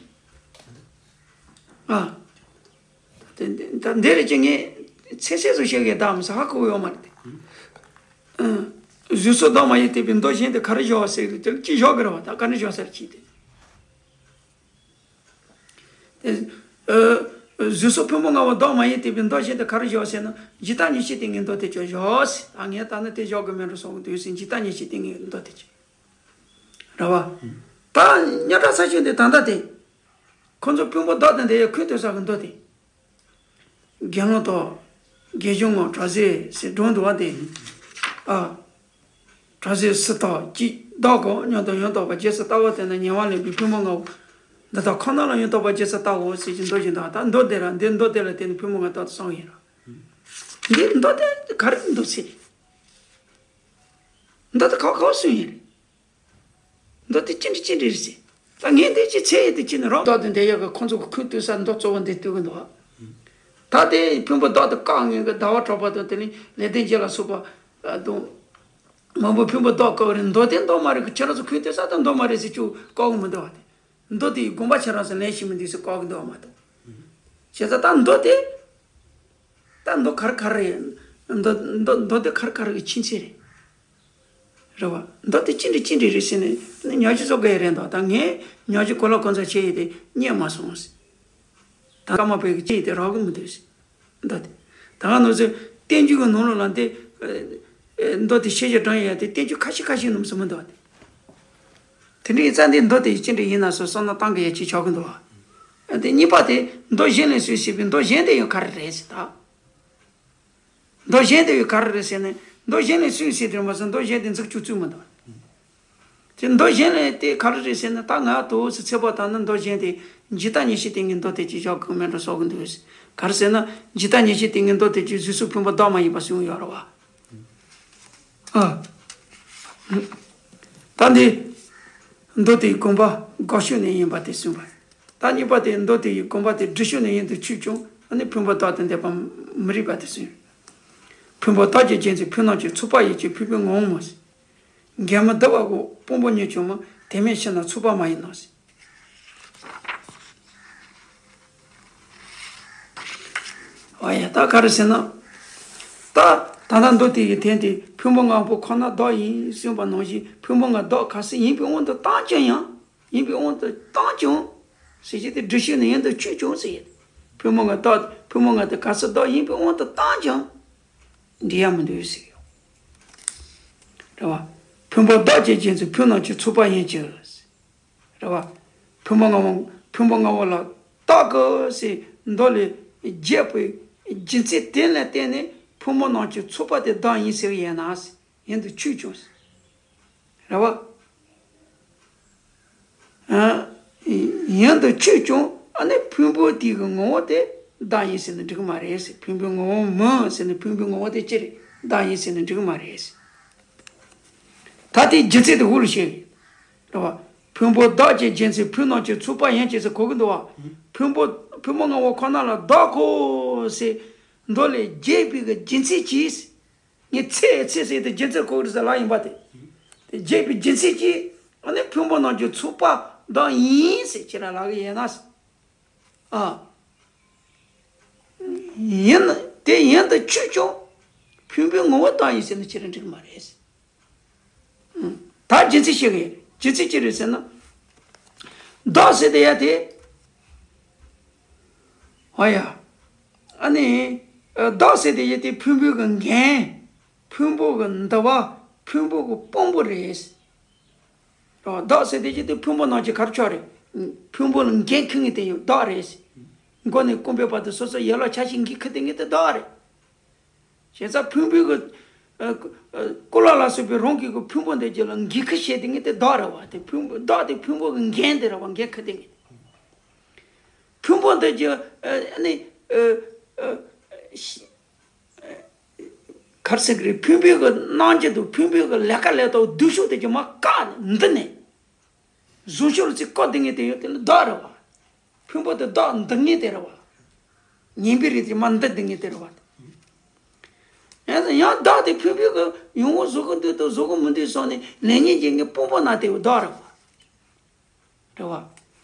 ཨ། ད་དེ་ད་འདི་རེད་ཅེས་ངས་ཚད་ཚད་ཙམ་བཤད་གི་ད་མི་ས་ཧ་གོ་ཡོད་མ་རེད་དེ། ཨ། གཟུགས་སོགས་བདག་མ་ཡིན་ཏེ་བའི་མདོ་གཞན་དེ་ག་རེ་བཞག་ཟེར་དེ་ཅི་བཞག་གི་རེད་བ། ད་ག་ནས་བཞག་ཟེར་གྱིས་ཏེ། དེ། ཨ། གཟུགས་སོགས་ཕུང་པོ་ལྔ་པོ་བདག་མ་ཡིན་ཏེ་བའི་མདོ་གཞན་དེ་ག་རེ་བཞག་ཟེར་ན། འཇིག་ལྟ་ཉེར་ཞི་ཏིང་ངེ་མདོ་དེ་ཅིག་བཞག་ཟེར། ད་ངས་ད་ནི་དེ་བཞག་གི་མེད་འགྲོ་སོང་གི་འདུག་ཟེར། འཇིག་ལྟ་ཉེར་ཞི་ཏིང་ངེ་མདོ་དེ་ཅིག་རེད་བ། ད་རྙོག་དྲ་ཚ་ཤོས་འདི་ད་ལྟ་དེ། ཁོ་ཚོ་ཕུང་པོ་བདག་དང་ལྡན་ཡ་ཁུངས་གཏུགས་ས་གི་མདོ་དེ། དགེ་སློང་དག། དགེ་སྦྱོང་ངམ་བྲམ་ཟེ་ཟེར་སྒྲུང་འདུག་བ་དེ། ཨ། བྲམ་ཟེ་སུ་དག་ཅིག་བདག་གོ་སྙམ་དང་ཡང་དག་པར་རྗེས་སུ་བལྟ་བ་དེ་ནི་ཉེ་བར་ལེན་པའི་ཕུང་པོ་ལྔ་པོ་འདི་དག་ཁོ་ན་ལ་ཡང་དག་པར་རྗེས་སུ་བལྟའོ་ཟེར་གྱི་མདོ་ཞིག་འདུག་ད་མདོ་དེ་ར་འདི་མདོ་དེ་ལ་བརྟེན་ནས་ཕུང་པོ་ལྔ་རྟག་ཏུ་གསུངས་ཡོད་ར། འདི་མདོ་དེ་ག་རེ་མདོ་ཟེར། མདོ་དེ་ག་ག་གསུངས་ཡོད་རེད། མདོ་དེ་ཅི་འདྲ་ཅི་འདྲ་རེད་ཟེར། ད་ངས་འདི་ཅི་ཚད་ཡོད་དེ་ཅི་ནས་རང་བདག་དང་ལྡན་ཡ་གི་ཁོ་ཚོ་གི་ཁུངས་གཏུགས་ས་མདོ་གཙོ་བོ་འདི་གཏུགས་གི་འདུག་ད་དེ་ཕུང་པོ་བདག་ཏུ་བཀག་མཁན་གྱི་ཟླ་བ་གྲགས་པ་དང་དེ་ནས་ལེགས་ལྡན་འབྱེད་ལ་སོགས་པ་དང་། མང་པོ་ཕུང་པོ་བདག་བཀག་རེད། མདོ་དེ་མདོ་མ་རེད་གི། ཁྱེད་རང་ཚོ་ཁུངས་གཏུགས་ས་དེ་མདོ་མ་རེད་ཟེར་ཅིག་བཀག་གི་མི་འདུག་བ་དེ། མདོ་དེའི་དགོངས་པ་ཁྱེད་རང་ཚོ་ལེན་ཤེས་མི་འདུག་ཟེར་བཀག་གི་འདུག་བ་མ་གཏོགས། བྱས་ཙང་ད་མདོ་དེ། ད་མདོ་ག་རེ་ག་རེ་རེད། མདོ་མདོ་མདོ་དེ་ག་རེ་ག་རེ་གི་ཆིངས་ཚད་རེད། རེད་བ། མདོ་དེ་ཅི་འདྲ་ཅི་འདྲ་རེད་ཟེར་ནས་ཉག་གཅིག་བཟོ་དགོས་རེད་འདུག་ད་ངས་ཉག་གཅིག་གོ་ལ་གོ་ཚ་བྱས་ཡོད་དེ་རྙེད་མ་སོང་ཟེར། ད་ཀརྨ་པའི་གི་ཅི་ཡོད་དེ་རག་གི་མི་འདུག་ཟེར། མདོ་དེ། ད་ག་ནང་བཞིན་བསྟན་བཅོས་ཀྱི་ནང་ལོགས་ལ་འདི། ཨ། མདོ་དེ་ཤེས་བྱ་དྲངས་ཡོད་དེ་བསྟན་བཅོས་ཁ་ཤས་ཁ་ཤས་ནང་སུ་མི་འདུག་བ་དེ། དེ་འདྲ་ཡིན་ཙང་འདི་མདོ་དེ་ཅི་འདྲ་ཡིན་ན་སོ་བསམ་བློ་བཏང་གི་ཡ་ཅིག་ཆགས་ཀྱི་འདུག་བ། དེ་གཉིས་པ་དེ་མདོ་གཞན་ལས་སུ་ཞེས་པའི་མདོ་གཞན་དེ་ཡང་ག་རེ་རེད་ཟེར་ད། མདོ་གཞན་དེ་ཡང་ག་རེ་རེད་ཟེར་ན། མདོ་གཞན་ལས་སུ་ཞེས་དེ་མ་ཟེར། མདོ་གཞན་དེ་འཛུགས་བཅུག་ཚུལ་མི་འདུག་བ། དེ་མདོ་གཞན་ལས་དེ་ག་རེ་རེད་ཟེར་ན། ད་ང་དོ་སི་ཚེ་པོ་དང་ནི་མདོ་གཞན་དེ་འཇིག་ལྟ་ཉེར་ཞི་སྟེང་གི་མདོ་དེ་ཅིག་བཞག་གི་མེད་འགྲོ་བསམ་གི་འདུག་ག་རེ་ཟེར་ན་འཇིག་ལྟ་ཉེར་ཞི་སྟེང་གི་མདོ་དེ་ཅིག་གཟུགས་སོགས་ཕུང་པོ་བདག་མ་ཡིན་པ་གསུངས་ཡོད་རེད་བ། ཨ། ད་འདི་མདོ་དེའི་དགོངས་པ་དགག་ཕྱོགས་ནས་ཡིན་པ་དེ་གསུངས་པ། ད་གཉིས་པ་དེ་མདོ་དེ་ཡི་དགོངས་པ་དེ་སྒྲུབ་ཕྱོགས་ནས་ཡིན་དུ་ཆུད་ཀྱང་ཨ་ནི་ཕུང་པོ་བདག་དང་ལྡན་པ་མི་རིགས་པ་དེ་གསུངས། ཕུང་པོ་བདག་ཅེས་བརྒྱན་ཚུལ་ཕུང་ནགས་ཀྱི་ཚོགས་པ་ཡིན་གྱི་ཕུང་པོའི་ངོ་བོ་མ་ཟིན། འགལ་མི་འདུ་བ་གོ་སྤོང་པོ་ཉིད་ཀྱང་མ། དེ་མེད་ཕྱིར་ན་ཚོགས་པ་མ་ཡིན་ནོ་ཟེར། ཨ་ཡ་ད་ག་རེ་ཟེར་ན། ད་ད་ལྟ་མདོ་དེ་ཡི་དོན་དེ་ཕུང་པོ་ལྔ་པོ་ཁོ་ན་བདག་ཡིན་གསུངས་པ་ནང་བཞིན་ཕུང་པོ་ལྔ་བདག་གལ་སྲིད་ཡིན་པའི་དབང་དུ་བཏང་ཀྱང་ཡང་། ཡིན་པའི་དབང་དུ་བཏང་ཀྱང་། ཟེར་གྱི་དེ་སྒྲུབ་ཕྱོགས་ནས་ཡིན་དུ་ཆུད་ཀྱང་ཟེར་ཡ། ཕུང་པོ་ལྔ་བདག་ཕུང་པོ་ལྔ་དེ་གལ་སྲིད་བདག་ཡིན་པའི་དབང་དུ་བཏང་ཀྱང་། འགྲིག་ཡ་མི་འདུག་ཟེར་ཡོད། རེད་བ། ཕུང་པོ་བདག་ཅེས་བརྒྱན་ཚུལ་ཕུང་ནགས་ཀྱི་ཚོགས་པ་ཡིན་གྱི། རེད་བ། ཕུང་པོ་ལྔ་པོ་ཕུང་པོ་ལྔ་པོ་ལ་བདག་གི་ཟེར་མདོ་ལས་བརྒྱབ་པའི་རྒྱུ་མཚན་དེ་ལ་བརྟེན་ནས་ཕུང་པོ་ལྔ་པོའི་ཚོགས་པ་དེ་བདག་ཡིན་ཟེར་བ་ཡིན་ན་ཡིན་དུ་ཆུད་ཀྱང་། རེད་བ། ཨ། ཡིན་དུ་ཆུད་ཀྱང་ཨ་ནི་ཕུང་པོ་དེ་གི་ངོ་བོ་དེ་བདག་ཡིན་ཟེར་ན་འགྲིག་གི་མ་རེད་ཟེར། ཕུང་པོའི་ངོ་བོ་མིན་ཟེར་ན་ཕུང་པོའི་ངོ་བོ་དེ་ཅི་རེད། བདག་ཡིན་ཟེར་ན་འགྲིག་གི་མ་རེད་ཟེར། ད་དེའི་རྒྱུ་མཚན་དེ་འུ་ལ་བཤད་གི་རེད་བ། ཕུང་པོ་བདག་ཅེས་བརྒྱན་ཚུལ་ཕུང་ནགས་ཀྱི་ཚོགས་པ་ཡིན་གྱི་ཟེར་གོ་གི་འདུག་བ། ཕུང་པོ་ཕུང་པོ་ལྔ་པོ་ཁོ་ན་ལ་བདག་གོ་ཟེར་མདོ་ལས་བརྒྱབ་པའི་གི་རྒྱུ་མཚན་གྱིས། ངས་ཚེ་ཚེ་ཟེར་ཏེ་རྒྱུ་མཚན་གོ་རེད་ཟེར་ལ་ཡིན་པ་དེ། དེ་བརྒྱབ་པའི་རྒྱུ་མཚན་གྱིས་ཨ་ནི་ཕུང་པོ་ལྔ་པོའི་ཚོགས་པ་བདག་ཡིན་ཟེར་ཁྱེད་རང་ལབ་གི་ཡིན་ན། ཨ། ཡིན་ན་དེ་ཡིན་དུ་ཆུད་ཀྱང་ཕུང་པོའི་ངོ་བོ་བདག་ཡིན་ཟེར་ན་ཁྱེད་རང་འགྲིག་གི་མ་རེད་ཟེར། ད་རྒྱུ་མཚན་ཤེས་གི་ཡིན། རྒྱུ་མཚན་ཅི་རེད་ཟེར་ན། བདག་ཟེར་དེ་ཡ་དེ། ཨ་ཡ། ཨ་ནི། བདག་ཟེར་དེ་ཡ་དེ་ཕུང་པོའི་གི་འགན། ཕུང་པོ་གི་འདུ་བ། ཕུང་པོ་གི་དཔང་པོ་རེད། བདག་ཟེར་དེ་ཡ་དེ་ཕུང་པོ་ནང་གི་གར་ཆོག་རེད། ཕུང་པོ་ལ་འགན་འཁུར་མཁན་དེ་ཡང་བདག་རེད། མགོ་ནས་རྐང་པའི་བར་དུ་སོ་སོ་ཡན་ལག་ཆ་ཤས་འགན་འཁུར་བསྡད་མཁན་དེ་བདག་རེད། བྱས་ཙང་ཕུང་པོའི་གི། ཨ། ཨ། ཀུ་ལ་ལ་སོགས་པའི་རང་གི་གི་ཕུང་པོ་འདི་རྒྱུད་ལ་འགན་འཁུར་བྱས་ཏེ་ངེས་དེ་བདག་རེད་བ། དེ་ཕུང་པོ་བདག་དེ་ཕུང་པོ་གི་འགན་དེ་རེད་བ། འགན་འཁུར་ཏེ་ངེས། ཕུང་པོ་འདི་གི་ཨ་ནི་ཨ་ཨ་ཤི་གར་སེང་གི་རེད། ཕུང་པོའི་གི་རྣམ་འགྱུར་དང་ཕུང་པོའི་གི་ལས་ཀ་ལས་སྟངས་སྡུག་ཤོས་དེ་གི་མ་བཀག་ནས་འདི་ནས། གཟུགས་ཤོར་ཚེ་བཀག་སྡུག་བསྔལ་དེ་ཡོད་དེ་ནི་བདག་རེད་བ། ཕུང་པོ་དེ་བདག་སྡུག་བསྔལ་དེ་རེད་བ། ངན་པའི་རིགས་དེ་མ་འདི་སྡུག་བསྔལ་དེ་རེད་བ། ཡང་ཡང་བདག་དེ་ཕུང་པོའི་གི་ཡོང་བ་བཟོ་གི་འདུག་དང་བཟོ་གི་མི་འདུག་སོགས་ནས་ལས་ཉོན་གྱི་ངན་སྤོང་པོ་ན་དེ་བདག་རེད་བ། རེད་བ།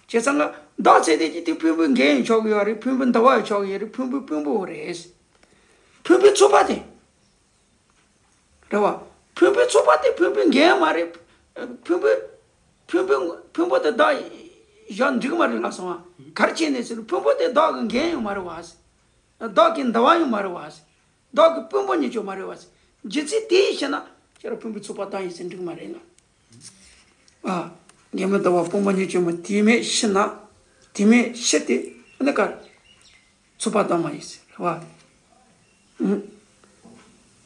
བྱས་ཙང་ང་བདག་ཚེ་དེ་ཀྱི་དེ་ཕུང་པོའི་འགན་ཡང་ཆགས་ཀྱི་ཡོད་རེད། ཕུང་པོའི་འདུ་བ་ཡང་ཆགས་ཀྱི་ཡོད་རེད། ཕུང་པོའི་དཔོན་པོ་རེད། ཕུང་པོའི་ཚོགས་པ་དེ། རེད་བ། ཕུང་པོའི་ཚོགས་པ་དེ་ཕུང་པོའི་འགན་མ་རེད། ཕུང་པོའི་ཕུང་པོའི་ཕུང་པོ་དེ་བདག་བཞག་འགྲིག་མ་རེད་ལབ་སོང་བ། ག་རེ་བྱས་ནས་ཟེར་ན་ཕུང་པོ་དེ་བདག་གི་འགན་ཡང་མ་རེད་བ། བདག་གི་འདུ་བ་ཡང་མ་རེད་བ། བདག་གི་དཔོན་པོ་ཉིད་ཀྱང་མ་རེད་བ། རྒྱུ་མཚན་དེ་ཡིས་ཤེ་ན་ཁྱེད་རང་ཕུང་པོའི་ཚོགས་པ་བདག་ཡིན་ཟེར་འགྲིག་མ་རེད་ལ། ཨ། འགན་མི་འདུ་བ་དཔོན་པོ་ཉིད་ཀྱང་མ་དེ་མེད་ཤི་ན། དེ་མེད་ཤི་དེ་ཨ་ནི་ག་རེ། ཚོགས་པ་བདག་མ་ཡིན་ཟེར་བ།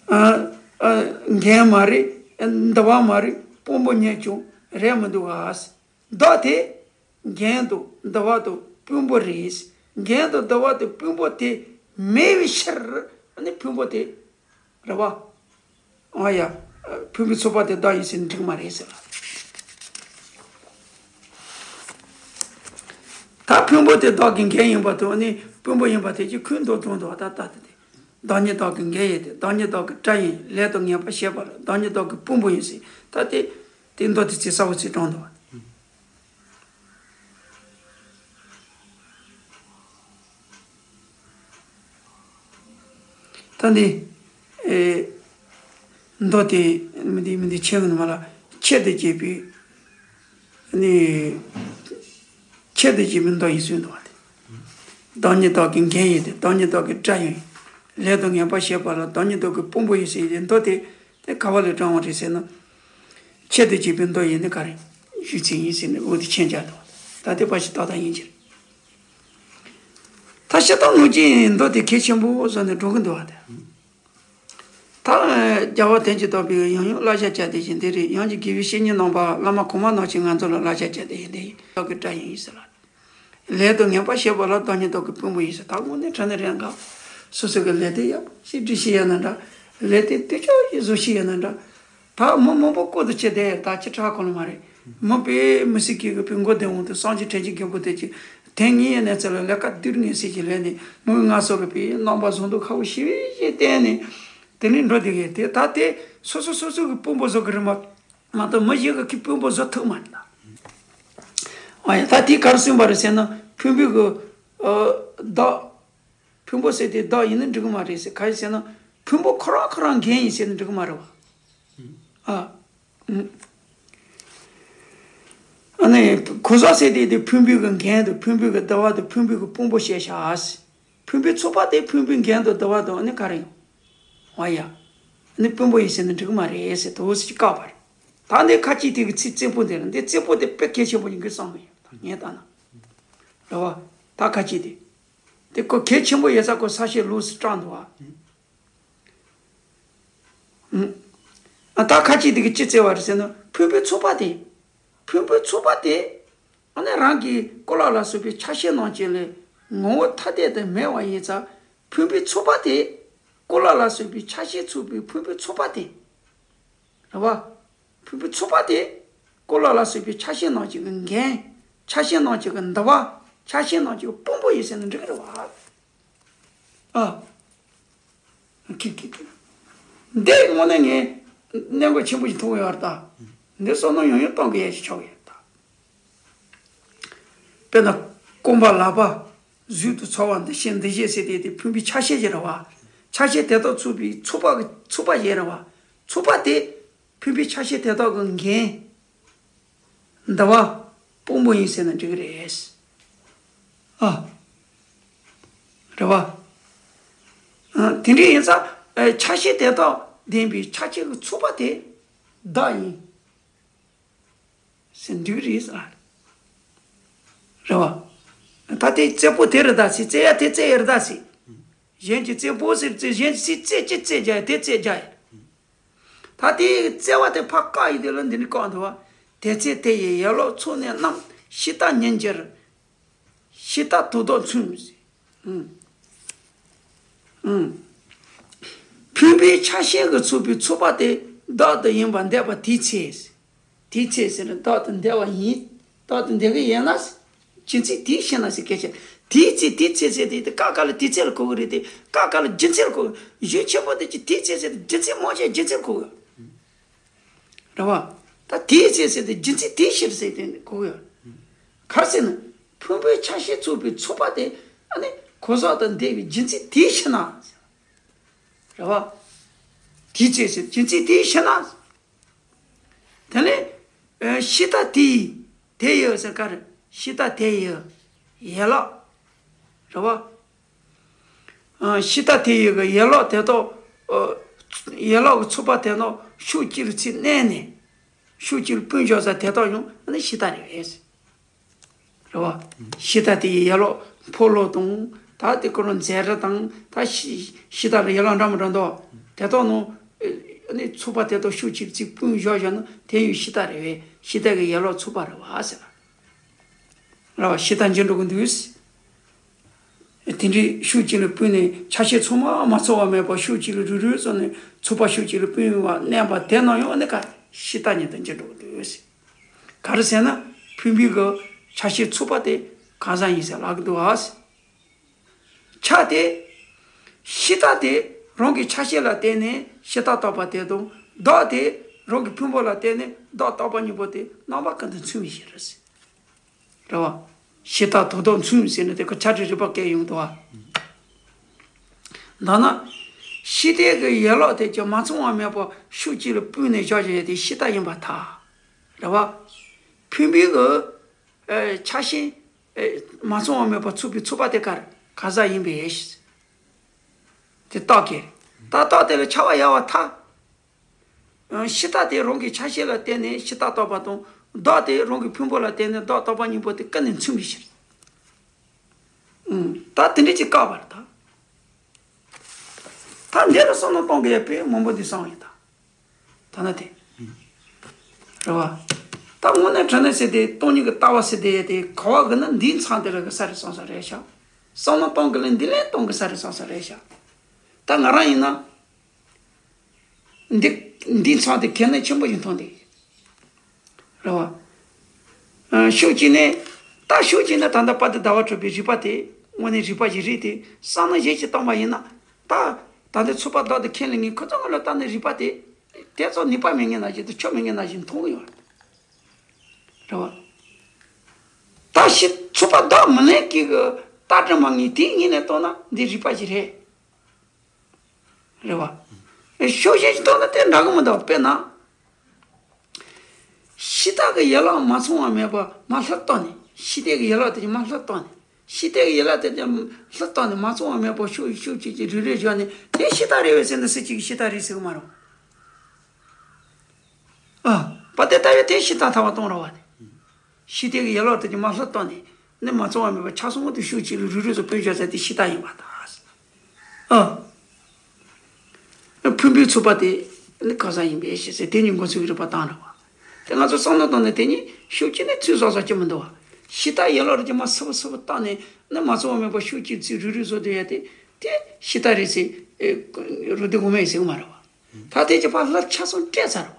ཨ་ཨ་འགན་མ་རེད། འདུ་བ་མ་རེད། དཔོན་པོ་ཉིད་ཀྱང་རེད་མི་འདུག་ག། བདག་དེ་འགན་དང་འདུ་བ་དང་དཔོན་པོ་རེད། འགན་དང་འདུ་བ་དང་དཔོན་པོ་དེ་མེད་པའི་ཕྱིར་ནི་ཕུང་པོ་དེ་རེད་བ། ཨ་ཡ། ཕུང་པོའི་ཚོགས་པ་དེ་བདག་ཡིན་ཟེར་ན་འགྲིག་མ་རེད་ཟེར་ལ། ད་ཕུང་པོ་དེ་བདག་གི་འགན་ཡིན་པ་དང་ནི་དཔོན་པོ་ཡིན་པ་དེ་ཀྱི་ཁུངས་མདོར་དྲངས་འདུག་བ། ད་ལྟ་དེ་དེ། བདག་ཉིད་བདག་གི་འགན་ཡིན་ཏེ། བདག་ཉིད་བདག་གི་སྐྲ་ཡིན། ལས་དང་ངན་པ་བྱེད་པ་ལ་བདག་ཉིད་བདག་གི་དཔོན་པོ་ཡིན་ཟེར། ད་དེ་དེ་མདོ་དེ་ཚིག་གསལ་པོ་ཅིག་དྲངས་འདུག་བ། ད་འདི། ཨེ། མདོ་དེ་མི་འདི་མི་འདི་ཆེན་གི་ནི་མ་ལ་ཆེད་དུ་བྱས་པའི། ནི། ཆེད་དུ་བྱས་པའི་མདོ་ཡིན་ཟེར་འདུག་བ་དེ། བདག་ཉིད་བདག་གི་འགན་ཡིན་ཏེ། བདག་ཉིད་བདག་གི་སྐྲ་ཡིན། ལས་དང་ངན་པ་བྱེད་པ་ལ་བདག་ཉིད་བདག་གི་དཔོན་པོ་ཡིན་ཟེར་ཏེ་མདོ་དེ་དེ་ག་བ་ལས་དྲངས་པ་རེད་ཟེར་ན། ཆེད་དུ་བྱས་པའི་མདོ་ཡིན་ནི་ག་རེ་ཞུས་ཚིག་ཡིན་ཟེར་ནས་འོ་དེ་མཁྱེན་རྒྱ་དང་། ད་དེ་ཕར་ཞིག་ཏག་ཏག་ཡིན་གྱི་རེད། ད་ཤེས་རྟོགས་ངོས་ཀྱི་མདོ་དེ་གལ་ཆེན་པོ་བཟོ་ནས་འགྲོ་གི་འདུག་བ་དེ། ད་རྒྱལ་བ་དོན་གྱི་བདག་པོས་ཡང་ཡང་བསླབ་བྱ་བྱ་དེ་བཞིན་དེ་རེད། ཡང་གི་དགེ་བའི་བཤེས་གཉེན་རྣམ་པ་བླ་མ་གོང་མ་རྣམས་ཀྱིས་ང་ཚོ་ལ་བསླབ་བྱ་བྱ་དེ་བཞིན་དེ་ཡིན། བདག་གི་སྐྲ་ཡིན་ཟེར་ལ། ལས་དང་ངན་པ་བྱེད་པ་ལ་བདག་ཉིད་བདག་གི་དཔོན་པོ་ཡིན་ཟེར། ད་དངོས་གནས་དྲང་གནས་རེད་འགའ། སོ་སོ་གི་ལས་དེ་ཡག་པོ་ཞིག་སྒྲུབ་ཤེས་ཡོད་ན་འདྲ། ལས་དེ་དུས་ཆོག་ཞིག་བཟོ་ཤེས་ཡོད་ན་འདྲ། ད་མི་མང་པོ་བསྐོ་དུ་བྱེད་དེ་ད་ཅི་དྲག་གོ་ལ་མ་རེད། མི་དཔེ་མི་སྲིད་ཀྱི་གི་དཔེ་མགོ་བདེ་འོང་དུ་སངས་རྒྱས་དྲན་གྱི་རྒན་པོ་དེ་ཅི། དེ་ངའི་གནས་ཚུལ་ལ་ལས་ཀ་སྡུག་ངས་སྲིད་ཀྱི་ལས་ནི་མི་ང་སོ་གི་དཔེ་རྣམ་པ་བཟང་དུ་ཁ་བོ་ཞི་བའི་ཞིག་བསྟན་ནས། དེ་ནས་འགྲོ་དེ་གི་དེ་ད་དེ་སོ་སོ་སོ་སོ་གི་དཔོན་པོ་བཟོ་གི་རེད་མ། མ་གཏོགས་མི་གཞན་གྱིས་ཁོའི་དཔོན་པོ་བཟོ་ཐུབ་མ་རེད་ད། ཨ་ཡ་ད་དེ་ག་རེ་གསུངས་པ་རེད་ཟེར་ན་ཕུང་པོའི་གི་ཨ་བདག་ཕུང་པོ་ཟེར་དེ་བདག་ཡིན་ན་འགྲིག་གི་མ་རེད་ཟེར། ག་རེ་ཟེར་ན་ཕུང་པོ་ཁོ་རང་ཁོ་རང་འགན་ཡིན་ཟེར་ན་འགྲིག་གི་མ་རེད་བ། ཨ། ཨ་ནི་གོ་ས་ཟེར་དེ་དེ་ཕུང་པོའི་གི་འགན་དང་ཕུང་པོའི་གི་བདག་པོ་དང་ཕུང་པོའི་གི་དཔོན་པོ་བཤད་བྱ། ཕུང་པོའི་ཚོགས་པ་དེ་ཕུང་པོའི་འགན་དང་བདག་པོ་དང་ཨ་ནི་ག་རེ་ཡོང་། ཨ་ཡ། ཨ་ནི་དཔོན་པོ་ཡིན་ཟེར་ན་འགྲིག་གི་མ་རེད་ཟེར་དོ་ཟེར་གྱི་བཀག་པ་རེད། ད་འདི་ཁ་ཅིག་དེ་གི་ཚིག་རྩེ་པོ་འདི་རེད། འདི་རྩེ་པོ་དེ་དཔེ་གལ་ཆེན་པོ་ཡིན་གི་བསམ་གི་ཡོད་ད་ངས་ལྟ་ན། རེད་བ། ད་ཁ་ཅིག་དེ། དེ་ཁོ་གལ་ཆེན་པོ་ཡོད་ས་ཁོ་ས་ཤེས་ལུགས་སུ་དྲངས་འདུག་བ། ཨ་ད་ཁ་ཅིག་དེ་གི་ཅི་བརྩི་བ་རེད་ཟེར་ན་ཕུང་པོའི་ཚོགས་པ་དེ། ཕུང་པོའི་ཚོགས་པ་དེ། ཨ་ནི་རང་གི་ཀོ་ལ་ལ་སོགས་པའི་ཆ་ཤས་རྣམས་ཀྱི་ལས་ངོ་བོ་ཐ་དད་དུ་མེད་པ་ཡིན་ཙང་ཕུང་པོའི་ཚོགས་པ་དེ། ཀོ་ལ་ལ་སོགས་པའི་ཆ་ཤས་ཚོགས་པའི་ཕུང་པོའི་ཚོགས་པ་དེ། རེད་བ། ཕུང་པོའི་ཚོགས་པ་དེ། ཀོ་ལ་ལ་སོགས་པའི་ཆ་ཤས་རྣམས་ཀྱི་འགན། ཆ་ཤས་རྣམས་ཀྱི་འདུ་བ། ཆ་ཤས་རྣམས་ཀྱི་དཔོན་པོ་ཡིན་ཟེར་ན་འགྲིག་གི་རེད་བ། ཨ། ཁི་ཁི་ཁི། འདི་དངོས་གནས་ངས་གནད་འགག་ཆེན་པོ་ཞིག་མཐོང་ཡོད་རེད་ད། འདི་བསམ་བློ་ཡང་ཡང་གཏོང་དགོས་ཡ་ཞིག་ཆགས་ཡོད་ད། དཔེར་ན་རྐང་པ་ལག་པ་གཟུགས་དང་ཚོར་བ་འདི་ཤེས་འདི་ཤེས་ཟེར་དེ་དེ་ཕུང་པོའི་ཆ་ཤས་ཤིག་རེད་བ། ཆ་ཤས་དེ་དག་ཚོགས་པའི་ཚོགས་པ་གི་ཚོགས་པ་ཞིག་རེད་བ། ཚོགས་པ་དེ་ཕུང་པོའི་ཆ་ཤས་དེ་དག་གི་འགན། འདུ་བ། དཔོན་པོ་ཡིན་ཟེར་ན་འགྲིག་གི་རེད། ཨ། རེད་བ། ཨ། དེ་འདྲ་ཡིན་ཙང་ཨ་ཆ་ཤས་དེ་དག་ལྡན་པའི་ཆ་ཤས་ཀྱི་ཚོགས་པ་དེ་བདག་ཡིན་ཟེར་འགྲིག་གི་རེད་ཟེར། རེད་བ། ད་དེ་རྩེ་པོ་དེ་རེད་ད་ཟེར། རྩེ་ཡ་དེ་རྩེ་ཡ་རེད་ད་ཟེར། གཞན་གྱིས་རྩེ་པོ་ཟེར་རྩེ་གཞན་གྱིས་རྩེ་གཅིག་རྩེ་རྒྱག་ཡ་དེ་རྩེ་རྒྱག་ཡ། ད་དེའི་བརྩེ་བ་དེ་ཕར་བཀག་ཡིན་དེ་ལ་འདི་ནི་བཀག་འདུག་བ། དེ་ཚེ་དེ་ཡི་ཡར་ལོག་ཚོགས་ནས་རྣམས། ཤི་དང་ཉིན་གྱི་རེད། ཕྱི་ལྟ་དོན་དམ་མཚུངས། ཨུམ། ཨུམ། ཕུང་པོའི་ཆ་ཤས་ཀྱིས་ཚོགས་པའི་ཚོགས་པ་སྟེ་བདག་ཏུ་ཡིན་པར་འདོད་པ་དེའི་ཚེ། དེའི་ཚེ་ཟེར་ན་བདག་ཏུ་འདོད་པ་ཡིན། བདག་ཏུ་འདོད་ཀྱི་ཡོད་ན། རྒྱུ་མཚན་དེའི་ཕྱིར་ན་ཟེར་སྐད་ཆ། དེའི་ཚེ་དེའི་ཚེ་ཟེར་དེ་དེ་ཀ་ཀ་ལ་དེའི་ཚེ་ལ་གོ་གི་རེད་དེ་ཀ་ཀ་ལ་རྒྱུ་མཚན་ལ་གོ་གི། གཞུང་ཆེན་པོ་དེ་ཀྱི་དེའི་ཚེ་ཟེར་དེ་རྒྱུ་མཚན་མང་ཆེ་རྒྱུ་མཚན་ལ་གོ་གི། རེད་བ། ད་དེའི་ཚེ་ཟེར་དེ་རྒྱུ་མཚན་དེའི་ཕྱིར་ཟེར་དེ་གོ་གི་ཡོད། ག་རེ་ཟེར་ན། ཕུང་པོའི་ཆ་ཤས་ཚོགས་པའི་ཚོགས་པ་དེ་ཨ་ནི་གོ་ས་དང་འདས་པའི་རྒྱུ་མཚན་དེའི་ཕྱིར་ན། རེད་བ། དེའི་ཚེ་ཟེར་རྒྱུ་མཚན་དེའི་ཕྱིར་ན། དེ་ནས་ཨ་ཕྱི་ལྟ་དེ་ཡི་དེ་ཡི་ཟེར་ག་རེ། ཕྱི་ལྟ་དེ་ཡི་ཡན་ལག་རེད་བ། ཨ་ཕྱི་ལྟ་དེ་ཡི་གི་ཡན་ལག་དེ་དག་ཨ་ཡན་ལག་གི་ཚོགས་པ་དེ་དག་ཕྱོགས་གཅིག་ལ་ཚུར་གནས་ནས་ཕྱོགས་གཅིག་ལ་སྤུངས་བཞག་ས་དེ་དག་ཡང་ཨ་ནི་ཕྱི་ལྟ་རེད་པས། རེད་བ། ཕྱི་ལྟ་དེ་ཡི་ཡན་ལག་ཕོ་ལོ་དང་། ད་དེ་ཁོ་རང་མཛེ་རུ་དང་། ད་ཕྱི་ཕྱི་ལྟ་ལ་ཡན་ལག་འདྲ་མི་འདྲ་འདུག་དེ་དག་ནང་ཨ་ནི་ཚོགས་པ་དེ་དག་ཕྱོགས་གཅིག་ལ་ཚུར་སྤུངས་བཞག་བཞག་ན་དེ་ཡང་ཕྱི་ལྟ་རེད་པས། ཕྱི་ལྟ་གི་ཡན་ལག་ཚོགས་པ་རེད་བ་ཟེར། རེད་བ། ཕྱི་ལྟ་འགྱུར་འགྲོ་གི་འདུག་དེ་འདྲའི་ཕྱོགས་གཅིག་ལ་སྤུངས་ནས་ཆ་ཤས་ཚང་མ་མ་ཚང་བ་མེད་པར་ཕྱོགས་གཅིག་ལ་རུལ་རུལ་བཟོས་ནས་ཚོགས་པ་ཕྱོགས་གཅིག་ལ་སྤུངས་པ་གནས་པ་དེ་རྣམས་ཡང་ཨ་ནི་ག་ཕྱི་ལྟ་ཉིད་དུ་འགྱུར་འགྲོ་གི་འདུག་ག་རེ་ཟེར་ན། ཕུང་པོའི་གི་ཆ་ཤས་ཚོགས་པ་དེ་གང་ཟག་ཡིན་ཟེར་ལབ་ཀྱི་འདུག་ཨ། ཆ་དེ། ཕྱི་ལྟ་དེ་རང་གི་ཆ་ཤས་ལ་བརྟེན་ནས་ཕྱི་ལྟ་རྟོགས་པ་དེ་དང་། བདག་དེ་རང་གི་ཕུང་པོ་ལ་བརྟེན་ནས་བདག་རྟོགས་པ་གཉིས་པོ་དེ་རྣམ་པ་ཀུན་ཏུ་མཚུངས་པའི་ཕྱིར། རེད་བ། ཕྱི་ལྟ་དོན་དམ་མཚུངས་ཟེར་ནས་དེ་ཁོ་ཆ་འདྲི་རིགས་པ་སྐད་ཡོང་འདུག་བ། མདོར་ན། ཕྱི་ལྟའི་གི་ཡན་ལག་དེ་ཀྱང་མ་ཚང་བ་མེད་པར་ཕྱོགས་གཅིག་ལ་སྤུངས་ནས་བཞག་བཞག་ཡ་དེ་ཕྱི་ལྟ་ཡིན་པར་ཐལ། རེད་བ། ཕུང་པོའི་གི་ཨེ་ཆ་ཤས་ཨེ་མ་ཚང་བ་མེད་པར་ཚོགས་པའི་ཚོགས་པ་དེ་ག་རེ་གང་ཟག་ཡིན་པས། དེ་རྟགས་ཀྱིས། ད་རྟགས་དེ་ལ་ཁྱབ་པ་ཡལ་བར་ཐལ། ཨ་ཕྱི་ལྟ་དེ་རང་གི་ཆ་ཤས་ལ་བརྟེན་ནས་ཕྱི་ལྟ་རྟོགས་པ་དང་། བདག་དེ་རང་གི་ཕུང་པོ་ལ་བརྟེན་ནས་བདག་རྟོགས་པ་གཉིས་པོ་དེ་ཀུན་ནས་མཚུངས་པའི་ཕྱིར། ཨུམ། ད་དེ་འདྲ་ཅིག་བཀག་པར་ཐལ། ད་འདི་ལ་བསམ་བློ་གཏོང་དགོས་ཡ་དཔེ་མང་པོ་འདུག་བསམ་ཡིན་ད། ཐ་ན་དེ། རེད་བ། ད་དངོས་གནས་དྲང་གནས་ཟེར་དེ་སྟོང་ཉིད་ཀྱི་ལྟ་བ་ཟེར་དེ་ཡ་དེ་ག་བ་གི་ན་འདིའི་མཚམས་དེ་ལ་གི་ས་རེད་བསམ་ས་རེད་ཤག་བསམ་བློ་གཏོང་གི་ལ་འདི་ལས་གཏོང་གི་ས་རེད་བསམ་ས་རེད་ཤག་ད་ང་རང་ཡིན་ན། འདི་འདིའི་མཚམས་དེ་གལ་གནད་ཆེན་པོ་ཞིག་མཐོང་འདུག་རེད་བ། ཨ་ཕྱོགས་གཅིག་ནས། ད་ཕྱོགས་གཅིག་ནས་ད་ལྟ་དཔལ་ལྡན་ཟླ་བ་གྲགས་པའི་རིགས་པ་དེ་དངོས་གནས་རིགས་པ་ཞིག་རེད་དེ་བསམ་བློ་གཞན་ཞིག་བཏང་པ་ཡིན་ན། ད་ད་ལྟ་ཚོགས་པ་བདག་ཏུ་ཁས་ལེན་མཁན་ཁོ་ཚོ་ངོས་ལ་བལྟས་ནས་རིགས་པ་དེ་དེ་ཚོ་ནུས་པ་མེད་མཁན་ནང་བཞིན་དུ་ཆོ་མེད་མཁན་ནང་བཞིན་མཐོང་གི་ཡོད་རེད་བ། ད་ཕྱི་ཚོགས་པ་བདག་མི་ལེན་མཁན་གྱི་ལྟ་གྲུབ་མ་ངེས་དེའི་ངོས་ནས་བལྟས་ན་འདི་རིགས་པ་ཞིག་རེད། རེད་བ། ཕྱོགས་གཞན་ཞིག་བཏང་ན་དེ་འདྲ་གི་མི་འདུག་དཔེར་ན། ཕྱི་ལྟ་གི་ཡན་ལག་མ་ཚང་བ་མེད་པ་མར་ལྷུར་བཏང་ནས་ཕྱི་ལྟ་གི་ཡན་ལག་དེ་ཀྱང་མར་ལྷུར་བཏང་ནས་ཕྱི་ལྟ་གི་ཡན་ལག་དེ་ཀྱང་ལྷུར་བཏང་ནས་མ་ཚང་བ་མེད་པ་ཕྱོགས་ཕྱོགས་གཅིག་གི་རིལ་རིལ་བཞག་ནས་དེ་ཕྱི་ལྟ་རེད་པས་ཟེར་ན་སུ་གཅིག་གིས་ཕྱི་ལྟ་རེད་ཟེར་གི་མ་རེད། ཨ། བ་དེ་ལྟ་བས་དེ་ཕྱི་ལྟ་ཐལ་བ་གཏོང་ར་བ་ནི། ཕྱི་ལྟ་གི་ཡན་ལག་དེ་ཀྱང་མར་ལྷུར་བཏང་ནས་ནི་མ་ཚང་བ་མེད་པ་ཆ་ཚང་དུ་ཕྱོགས་གཅིག་ལ་རིལ་རིལ་སུ་སྤུངས་བཞག་ས་དེ་ཕྱི་ལྟ་ཡིན་པར་ཐལ། ཨ། ཕུང་པོའི་ཚོགས་པ་དེ་ནི་གང་ཟག་ཡིན་པས་ཞེས་ཟེར་དེ་ཉིད་མགོ་ཚོས་ཀྱི་རིགས་པ་བཏང་ར་བ། དེ་ང་ཚོ་བསམ་བློ་བཏང་ནས་དེ་ཉིད་ཕྱོགས་གཅིག་ནས་ཚུར་བཟོ་ས་ཅི་མི་འདུག་བ། ཕྱི་ལྟ་ཡན་ལག་རེ་ཀྱང་མར་སིལ་བུ་སིལ་བུ་བཏང་ནས་ནི་མ་ཚང་བ་མེད་པ་ཕྱོགས་གཅིག་ཚུར་རིལ་རིལ་བཟོ་དེ་ཡ་དེ་དེ་ཕྱི་ལྟ་རེད་ཟེར། རུ་སྡེ་དགོངས་མེད་ཟེར་གི་མ་རེད་བ། ད་དེ་ཀྱི་ཕར་ལྷུར་ཆ་ཚང་སྤྲད་ཚར་བ།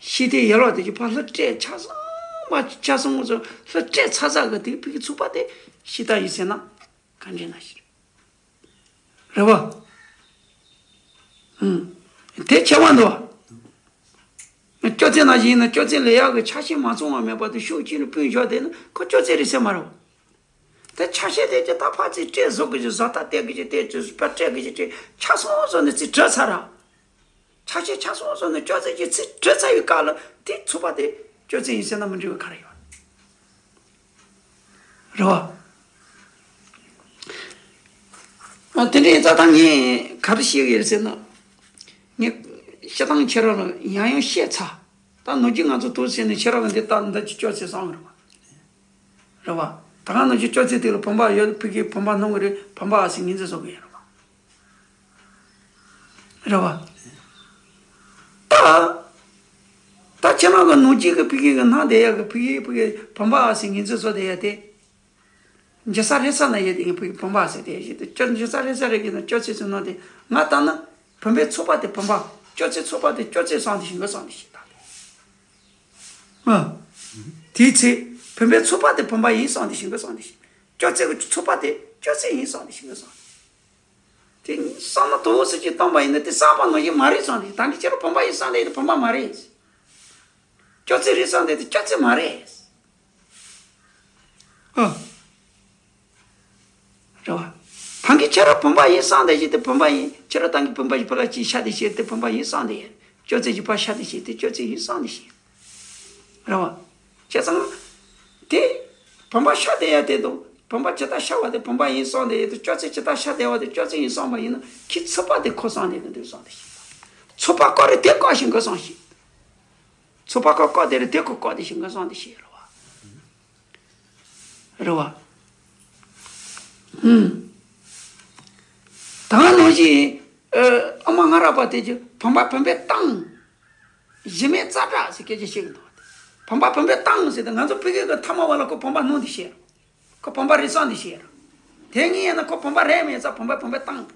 ཕྱི་ལྟའི་ཡན་ལག་དེ་ཀྱི་ཕར་ལྷུར་སྤྲད་ཆ་ཚང་མ་ཆ་ཚང་ཚོ་ལྷུར་སྤྲད་ཚར་ཚར་གི་དེ་ཕ་གི་ཚོགས་པ་དེ་ཕྱི་ལྟ་ཡིན་ཟེར་ན་ག་འདྲ་ན་ཞིག་རེད་བ། ཨུམ། དེ་ཁྱད་པར་འདུག་བ། སྐྱོ་ཚད་ནང་བཞིན་ཡིན་ན་སྐྱོ་ཚད་ལས་ཡག་གི་ཆ་ཤས་མ་ཚང་བ་མེད་པ་དེ་ཕྱོགས་གཅིག་ལ་སྤུངས་བཞག་དེ་ན་ཁོ་སྐྱོ་ཚད་རེད་ཟེར་མ་རེད་བ། དེ་ཆ་ཤས་དེ་ཀྱི་ད་ཕར་ཚུར་སྤྲད་བཟོ་གི་ཅིག་བཟོ་ལྟ་སྟེར་གི་ཅིག་སྟེར་ཅིག་སྤར་སྤྲད་གི་ཅིག་སྤྲད་ཆ་ཚང་བཟོ་ནས་ཚུར་བྲི་ཚར་ར། ཆ་ཤས་ཆ་ཚང་བཟོ་ནས་སྐྱོ་ཚད་ཀྱི་ཚུར་བྲི་ཚར་བའི་སྐབས་ལ་དེ་ཚོགས་པ་དེ་སྐྱོ་ཚད་ཡིན་ཟེར་ན་མི་འགྲིག་པ་ག་རེ་ཡོད། རེད་བ། ཨ་དེ་འདྲའི་རྩ་ཐང་ངས་ག་རེ་བཤད་ཀྱི་ཡོད་ཟེར་ན། ངས་བཤད་སྟངས་ཁྱེད་རང་ལ་ཡང་ཡང་བཤད་ཚར། ད་ནོར་གྱི་ང་ཚོ་དུ་ཟེར་ནས་ཁྱེད་རང་གི་འདི་ལྟ་འདི་ཅི་སྐྱོ་ཚད་བསམ་གི་རེད་བ། རེད་བ། ད་ག་ནང་བཞིན་སྐྱོ་ཚད་དེ་ལ་བུམ་པ་ཡོད་ཕ་གིའི་བུམ་པ་སྣང་གི་རེད་བུམ་པ་ཨ་སི་ངོས་འཛིན་བཟོ་གི་ཡོད་རེད་བ། རེད་བ། ད། ད་ཁྱེད་རང་གི་ནང་བཞིན་གི་ཕ་གི་གི་སྣང་བསྡད་ཡ་གི་ཕ་གི་ཕ་གི་བུམ་པ་ཨ་སི་ངོས་འཛིན་བཟོ་བསྡད་ཡ་དེ། འཇིགས་ས་རེ་ས་ན་ཡོད་དེ་ངས་བུ་ཡི་བུམ་པ་ཟེར་དེ་ཡོད་དེ་སྐྱོ་འཇིགས་ས་རེ་ས་རེ་གི་ན་སྐྱོ་ཚེ་ཚུ་ནང་དེ་ང་ལྟ་ན་བུམ་པའི་ཚོགས་པ་དེ་བུམ་པ། སྐྱོ་ཚེ་ཚོགས་པ་དེ་སྐྱོ་ཚེ་སང་དེ་ཞིང་གི་སང་དེ་ཞིག་ད་དེ། དེའི་ཚེ་བུམ་པའི་ཚོགས་པ་དེ་བུམ་པ་ཡིན་སང་དེ་ཞིང་གི་སང་དེ་ཞིག་སྐྱོ་ཚེ་གི་ཚོགས་པ་དེ་སྐྱོ་ཚེ་ཡིན་སང་དེ་ཞིང་གི་སང་དེ། དེ་བསམ་ན་དོ་བོ་སུ་ཅིག་བཏང་པ་ཡིན་ན་དེ་བསམ་པ་ནང་བཞིན་མ་རེད་བསམ་སྟེ། ད་འདི་ཁྱེད་རང་བུམ་པ་ཡིན་བསམ་སྟེ་དེ་བུམ་པ་མ་རེད། སྐྱོ་ཚེ་རེད་བསམ་སྟེ་དེ་སྐྱོ་ཚེ་མ་རེད། ཨ། རེད་བ། ད་གིན་ཁྱེད་རང་བུམ་པ་ཡིན་བསམ་སྟེ་ཞིག་དེ་བུམ་པ་ཡིན། ཁྱེད་རང་ད་གིན་བུམ་པ་ཞིག་ཕ་ལ་ཅིག་ཤ་དེ་བཤད་དེ་བུམ་པ་ཡིན་བསམ་སྟེ་ཡིན། སྐྱོ་ཚེ་ཞིག་ཕ་ཤ་དེ་བཤད་དེ་སྐྱོ་ཚེ་ཡིན་བསམ་སྟེ་ཞིག་རེད་བ། བྱས་ཙང་། དེ། བུམ་པ་ཤ་དེ་ཡ་དེ་དང་བུམ་པ་ཇི་ལྟར་ཤ་བ་དེ་བུམ་པ་ཡིན་བསམ་དེ་ཡ་དེ་སྐྱོ་ཚེ་ཇི་ལྟར་ཤ་དེ་བ་དེ་སྐྱོ་ཚེ་ཡིན་བསམ་པ་ཡིན་ན་ཁྱི་ཚོགས་པ་དེ་ཁོ་བསམ་དེ་གི་འདུག་བསམ་དེ་ཤེས། ཚོགས་པ་བཀག་རེ་དེ་བཀག་ཤིང་གི་བསམ་ཤེས། ཚོགས་པ་ཁོ་བཀག་དེ་རེ་དེ་ཁོ་བཀག་དེ་ཤིང་གི་བསམ་དེ་ཤེས་རེད་བ། རེད་བ། ཧུམ། ད་ནང་བཞིན། ཨ་མ་ང་ར་པ་དེ་ཀྱི་བུམ་པ་བུམ་པའི་སྟེང་། གཞི་མེད་རྩ་དྲག་ཟེར་སྐད་ཆ་བཤད་གི་འདུག་བ། བུམ་པ་བུམ་པའི་སྟེང་ཟེར་ཏེ་ང་ཚོ་ཕ་གི་གི་ཐ་མ་བ་ལ་ཁོ་བུམ་པ་སྣང་དེ་ཤེས། ཁོ་བུམ་པ་རེད་བསམ་དེ་ཤེས། དེ་ངས་ཡིན་ན་ཁོ་བུམ་པ་རེད་མེད་ཙང་བུམ་པ་བུམ་པའི་སྟེང་།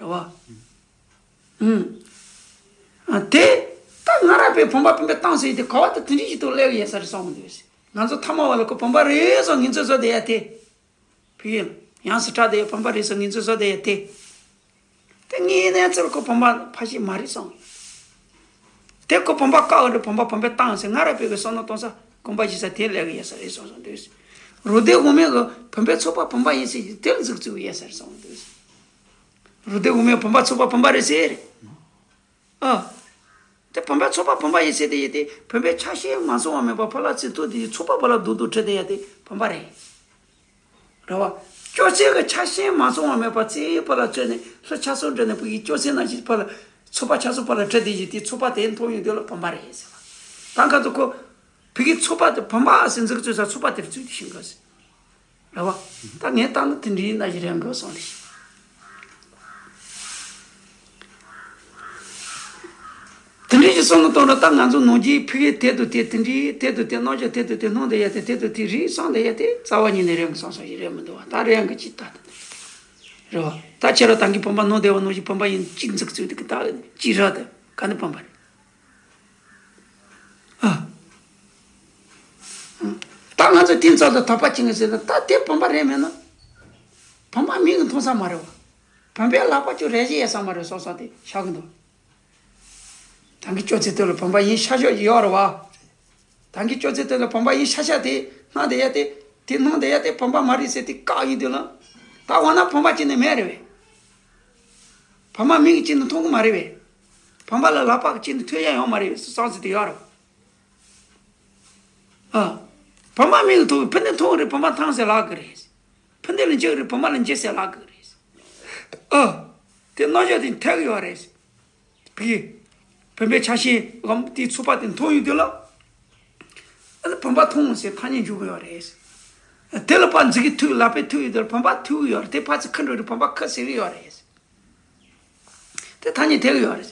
རེད་བ། ཨུམ། ཨ་དེ། ད་ང་ར་པའི་བུམ་པ་བུམ་པའི་སྟེང་ཟེར་དེ་ག་བ་དེ་དེ་འདྲ་ཞིག་ཏུ་སླེབས་ཡོད་ས་རེད་བསམ་གི་འདུག་ཟེར། ང་ཚོ་ཐ་མ་བ་ལ་ཁོ་བུམ་པ་རེད་བསམ་ངེས་འཛིན་བཟོ་བསྡད་ཡ་དེ། ཕ་གི་ཡང་སྲིད་ཕྲག་དེ་བུམ་པ་རེད་བསམ་ངེས་འཛིན་བཟོ་བསྡད་ཡ་དེ། དེ་ངས་ཡིན་ན་ཚུར་ཁོ་བུམ་པ་ཕ་ཤི་མ་རེད་བསམ། དེ་ཁོ་བུམ་པ་བཀག་རེད་བུམ་པ་བུམ་པའི་སྟེང་ཟེར་ང་ར་པའི་གི་བསམ་བློ་གཏོང་ས་གོམ་པ་བཞི་ས་དེ་ལས་གི་ཡ་ས་རེད་བསམ་བསམ་འདུག་རུ་སྡེ་དབུ་མའི་གི་བུམ་པའི་ཚོགས་པ་བུམ་པ་ཡིན་ཟེར་གྱི་དེར་འཛུགས་བཙུགས་ཡ་ས་རེད་བསམ་འདུག་རུ་སྡེ་དབུ་མའི་བུམ་པ་ཚོགས་པ་བུམ་པ་རེད་ཟེར། ཨ། དེ་བུམ་པའི་ཚོགས་པ་བུམ་པ་ཡིན་ཟེར་དེ་ཡིན་ཏེ་བུམ་པའི་ཆ་ཤས་མ་སོང་བ་མེད་པ་ཕ་ལ་ཚིག་ཐུག་དེ་ཡི་ཚོགས་པ་ཕ་ལ་རྡོག་རྡོག་ཁྲིད་དེ་ཡ་དེ་བུམ་པ་རེད། རེད་བ། སྐྱོ་ཚད་ཀྱི་ཆ་ཤས་མ་སོང་བ་མེད་པ་ཚེ་ཕ་ལ་བཙོས་ནས་ལྷ་ཆ་སོགས་འདྲ་ནས་བུ་ཡི་སྐྱོ་ཚད་ན་ཞིག་ཕ་ལ་ཚོགས་པ་ཆ་སོགས་ཕ་ལ་ཁྲིད་དེ་ཡི་དེ་ཚོགས་པ་དེ་མཐོང་ཡོང་དུས་ལ་བུམ་པ་རེད་ཟེར་བ། ད་ག་ཚོད་ཁོ། བུ་གི་ཚོགས་པ་དེ་བུམ་པ་ཟེར་འཛུགས་བཙུགས་ས་ཚོགས་པ་དེར་བཙུགས་དེ་ཤིང་ག་ཟེར། རེད་བ། ད་ངས་བལྟས་ན་དེ་འདྲའི་ན་གཞི་རེད་འགོ་སོང་རེད། དེ་འདྲའི་ཞིག་སོང་ནས་གཏོང་ར་ད་ང་ཚོ་ནང་རྒྱུའི་ཕ་གིའི་དེ་དུ་དེ་དེ་འདྲའི་དེ་དུ་དེ་རྣམ་འགྱུར་དེ་དུ་དེ་སྣང་དེ་ཡ་དེ་དེ་དུ་དེ་རིག་སང་དེ་ཡ་དེ་རྩ་བ་ཉིད་ནས་རེད་འགོ་སོང་སོང་ཞིག་རེད་མི་འདུག་བ། ད་རེད་འགོ་ཅི་ལྟ་དེ་རེད་བ། ད་ཁྱེད་རང་ད་གིན་བུམ་པ་སྣང་དེ་བ་ནང་བཞིན་བུམ་པ་ཡིན་གཅིག་འཛུགས་བཙུགས་དེ་གི་ད་ཅི་ར་དེ་ག་ནས་བུམ་པ་རེད། ཨ། ད་ང་ཚོ་དེ་ཚོ་ལ་དོགས་པ་བྱེད་ངེས་ཟེར་ན་ད་དེ་བུམ་པ་རེད་མེད་ན། བུམ་པ་མིག་གིས་མཐོང་ས་མ་རེད་བ། བུམ་པའི་ལག་པ་ཅུ་རེ་ཞིག་ཡས་ས་མ་རེད་སོ་སོ་དེ་ཤ་གི་འདུག་ད་གི་སྐྱོ་ཚེ་དེ་ལ་བུམ་པ་ཡིན་ཤ་ཤ་ཡོད་རེད་བ། ད་གི་སྐྱོ་ཚེ་དེ་ལ་བུམ་པ་ཡིན་ཤ་ཤ་དེ་སྣང་དེ་ཡ་དེ་དེ་སྣང་དེ་ཡ་དེ་བུམ་པ་མ་རེད་ཟེར་དེ་བཀག་ཡིན་དུས་ལ། ད་འོ་ན་བུམ་པ་ཅི་ནས་མེད་རེད་བས། བུམ་པ་མིག་གིས་ཅི་ནས་མཐོང་གི་མ་རེད་བས། བུམ་པ་ལ་ལག་པ་གིས་ཅི་ནས་ཐུག་ཡ་ཡོང་མ་རེད་བས་སོ་སོ་དེ་ཡོད་རེད་བ། ཨ། བུམ་པ་མིག་གིས་མཐོང་ཕུ་ནས་མཐོང་རེད་བུམ་པ་མཐོང་ཟེར་ལབ་གི་རེད། ཕུ་ནས་ལ་འཇིག་རེད་བུམ་པ་ལ་འཇིག་ཟེར་ལབ་གི་རེད། ཨ། དེ་རྣམ་འགྱུར་དེ་འཐད་གི་ཡོད་རེད། བི། བུམ་པའི་ཆ་ཤས་འམ་དེའི་ཚོགས་པ་དེ་མཐོང་ཡོང་དུས་ལ། ཨ་ནི་བུམ་པ་མཐོང་ཟེར་ཐ་སྙད་འཇུག་གི་ཡོད་རེད། དེ་ལ་ཕར་མཛུབ་གུ་ཐུག་ལག་པས་ཐུག་ཡོང་དུས་ལ་བུམ་པ་ཐུག་གི་ཡོད་རེད་དེ་ཕར་ཚུར་ཁུར་འགྲོ་རེད་བུམ་པ་ཁུར་ཟེར་གི་ཡོད་རེད། དེ་ཐ་སྙད་འཐད་གི་ཡོད་རེད།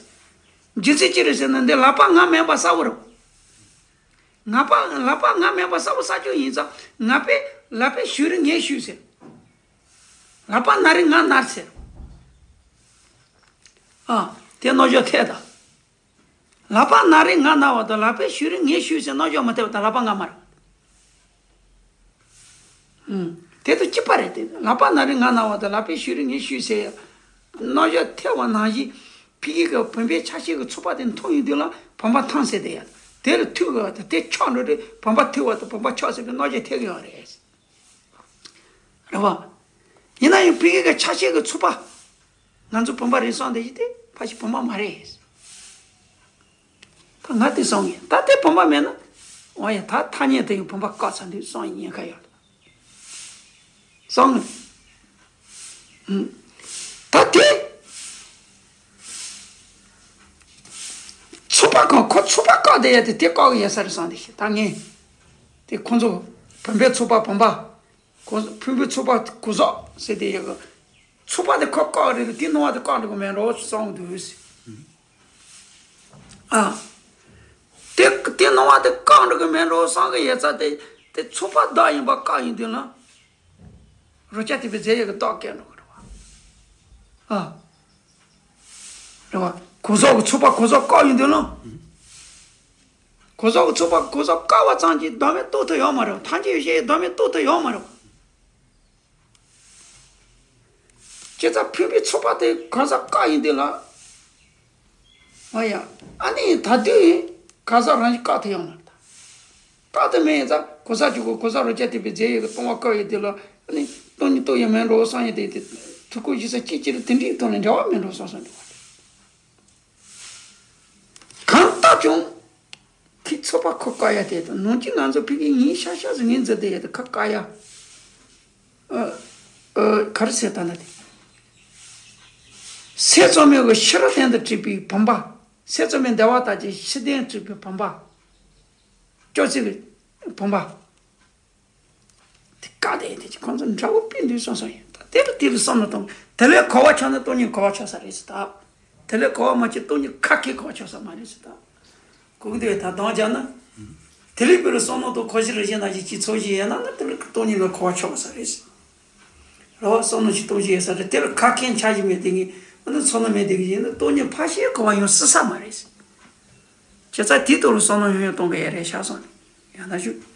རྒྱུ་མཚན་ཅི་རེད་ཟེར་ན་འདི་ལག་པ་ང་མེད་པ་གསལ་བོ་རེད། ང་པ་ལག་པ་ང་མེད་པ་གསལ་བོ་གསལ་རྒྱུ་ཡིན་ཙང་ང་པས་ལག་པས་གཞུ་རེད་ངས་གཞུས་ཟེར། ལག་པ་ན་རེད་ང་ན་ཟེར། ཨ། དེ་རྣམ་འགྱུར་འཐད་ད། ལག་པ་ན་རེད་ང་ན་བ་དང་ལག་པས་གཞུ་རེད་ངས་གཞུས་ཟེར་རྣམ་འགྱུར་མི་འཐད་པ་དང་ལག་པ་ང་མ་རེད། ཨུམ། དེ་དང་གཅིག་པ་རེད་དེ། ལག་པ་ན་རེད་ང་ན་བ་དང་ལག་པས་གཞུ་རེད་ངས་གཞུས་ཟེར་ཡ། རྣམ་འགྱུར་འཐད་པ་ནང་བཞིན་ཕ་གི་གི་བུམ་པའི་ཆ་ཤས་ཀྱི་ཚོགས་པ་དེ་མཐོང་ཡོང་དུས་ལ་བུམ་པ་མཐོང་ཟེར་དེ་ཡ། དེ་ལ་ཐུག་གི་བ་དང་དེ་ཆག་འགྲོ་རེད་བུམ་པ་ཐུག་བ་དང་བུམ་པ་ཆག་ཟེར་བའི་རྣམ་འགྱུར་འཐད་གི་ཡོད་རེད། རེད་བ། ཡིན་ན་ཡང་ཕ་གི་གི་ཆ་ཤས་ཀྱི་ཚོགས་པ། ང་ཚོ་བུམ་པ་རེད་བསམ་དེ་ཡིན་ཏེ་ཕ་ཤི་བུམ་པ་མ་རེད། ད་ང་དེ་བསམ་ཡིན་ད་དེ་བུམ་པ་མེད་ན། འོ་ཡ་ད་ཐ་སྙད་དེ་ཡང་བུམ་པ་བཀག་ཚར་འདུག་བསམ་ཡིན་ཉེན་ཁ་ཡོད། བསམ་ངེས། ད་དེ། ཚོགས་པ་གང་ཁོ་ཚོགས་པ་བཀག་དེ་ཡ་དེ་དེ་བཀག་གི་ཡ་ས་རེད་བསམ་དེ་ཤི་ད་ངས། དེ་ཁོ་ཚོ་བུམ་པའི་ཚོགས་པ་བུམ་པ། གོ་ཕུན་པོའི་ཚོགས་པ་གོ་ཟོག་ཟེར་དེ་ཡོད་གི། ཚོགས་པ་དེ་ཁོ་བཀག་རེད་ལ་དེ་སྣང་བ་དེ་བཀག་འགྲོ་གི་མེད་འགྲོ་བསམ་གི་འདུག་ཟེར། ཨ། དེ་དེ་སྣང་བ་དེ་བཀག་འགྲོ་གི་མེད་འགྲོ་བསམ་གི་ཡོད་ཙང་དེ། དེ་ཚོགས་པ་བདག་ཡིན་པ་བཀག་ཡིན་དུས་ལ། རོ་ཅ་ཏི་པའི་རྫས་ཡོད་ཀྱི་རྟགས་བཀལ་འགྲོ་གི་རེད་བ། ཨ། རེད་བ། གོ་ས་གི་ཚོགས་པ་གོ་ས་བཀག་ཡིན་དུས་ལ། གོ་ས་གི་ཚོགས་པ་གོ་ས་བཀག་པ་ཙམ་གྱིས་བདག་མེད་རྟོགས་ཐུབ་ཡོད་མ་རེད། ཐམས་ཅད་ཡོད་བཤད་བདག་མེད་རྟོགས་ཐུབ་ཡོད་མ་རེད། ཁྱེད་ཚོ་ཕུད་པའི་ཚོགས་པ་དེ་གང་ཟག་བཀག་ཡིན་དེ་ལ། ཨ་ཡ། ཨ་ནི་ད་དུས་གང་ཟག་རང་བཞིན་བཀག་ཐུབ་ཡོང་མ་རེད་ད། བཀག་ཐུབ་མེད་ཡིན་ཙང་གོ་ས་གཅིག་གོ་གོ་ས་རོ་ཅ་ཏི་པའི་རྫས་ཡོད་ཀྱི་སྟོང་པ་བཀག་ཡོད་དེ་ལ། ཨ་ནི་སྟོང་ཉིད་རྟོགས་ཡ་མེད་འགྲོ་བསམ་ཡ་དེ་དེ་ཐུག་གོ་ཞིག་ས་ཅི་ཅི་རེད་དེ་འདྲའི་ཐོག་ནས་འབྲེལ་བ་མེད་འགྲོ་བསམ་བསམ་འདུག་བ། གང་ལྟར་ཀྱང་། ཁྱི་ཚོགས་པ་ཁོ་བཀག་ཡ་དེ་དང་ནང་ཆོས་ང་ཚོ་ཕ་གི་ངའི་ཤ་ཤ་ཟིག་ངའི་འཛུལ་དེ་ཡ་དེ་ཁ་བཀག་ཡ། ཨ། ཨ། ག་རེ་ཟེར་ད་ན་དེ། སེམས་ཙམ་མོ་གི་ཤེས་རབ་སྟེང་དུ་གྲུབ་པའི་བུམ་པ། སེམས་ཙམ་མོའི་བདེ་བ་དག་ཅིང་ཤེས་ལྡན་གྲུབ་པའི་བུམ་པ། སྐྱོ་ཚིག་གི་བུམ་པ། དེ་བཀག་དེ་དེ་ཅི་ཁོང་ཚོ་འདྲ་བོ་དཔེ་འདུག་བསམ་བསམ་ཡིན། ད་དེ་ལ་དེ་ལ་བསམ་བློ་གཏོང་། དེ་ལས་གོ་བ་ཆགས་ན་སྟོང་ཉིད་གོ་བ་ཆགས་ས་རེད་ཟེར་ད། དེ་ལས་གོ་བ་མ་ཆགས་སྟོང་ཉིད་ཁ་སྐད་གོ་བ་ཆགས་ས་མ་རེད་ཟེར་ད། གོ་གི་འདུག་ད་གདོང་བརྒྱབ་ན། དེ་ལས་དཔེ་ལ་བསམ་བློ་གཏོང་། ཁོ་ཞིག་རེ་བཞིན་ན་ཞིག་ཅིག་ཚོགས་ཞིག་ཡིན་ན་ན་དེ་ལ་སྟོང་ཉིད་ལ་གོ་བ་ཆགས་ས་རེད་ཟེར། རེད་བ། བསམ་བློ་ཞིག་གཏོང་ཞིག་ཡོད་ས་རེད། དེ་ལ་ཁ་སྐད་ཆགས་ཞིག་མེད་དེ་ངས་ཨ་ནི་ཚོར་སྣང་མེད་དེ་གི་ཡིན་ན་སྟོང་ཉིད་ཕར་ཞིག་གོ་བ་ཡོང་སྲིད་ས་མ་རེད་ཟེར། བྱས་ཙང་དེའི་ཐོག་ལ་བསམ་བློ་ཡང་ཡང་གཏོང་གི་ཡོད་རེད་ཤག་བསམ་ཡང་ན་ཞུ།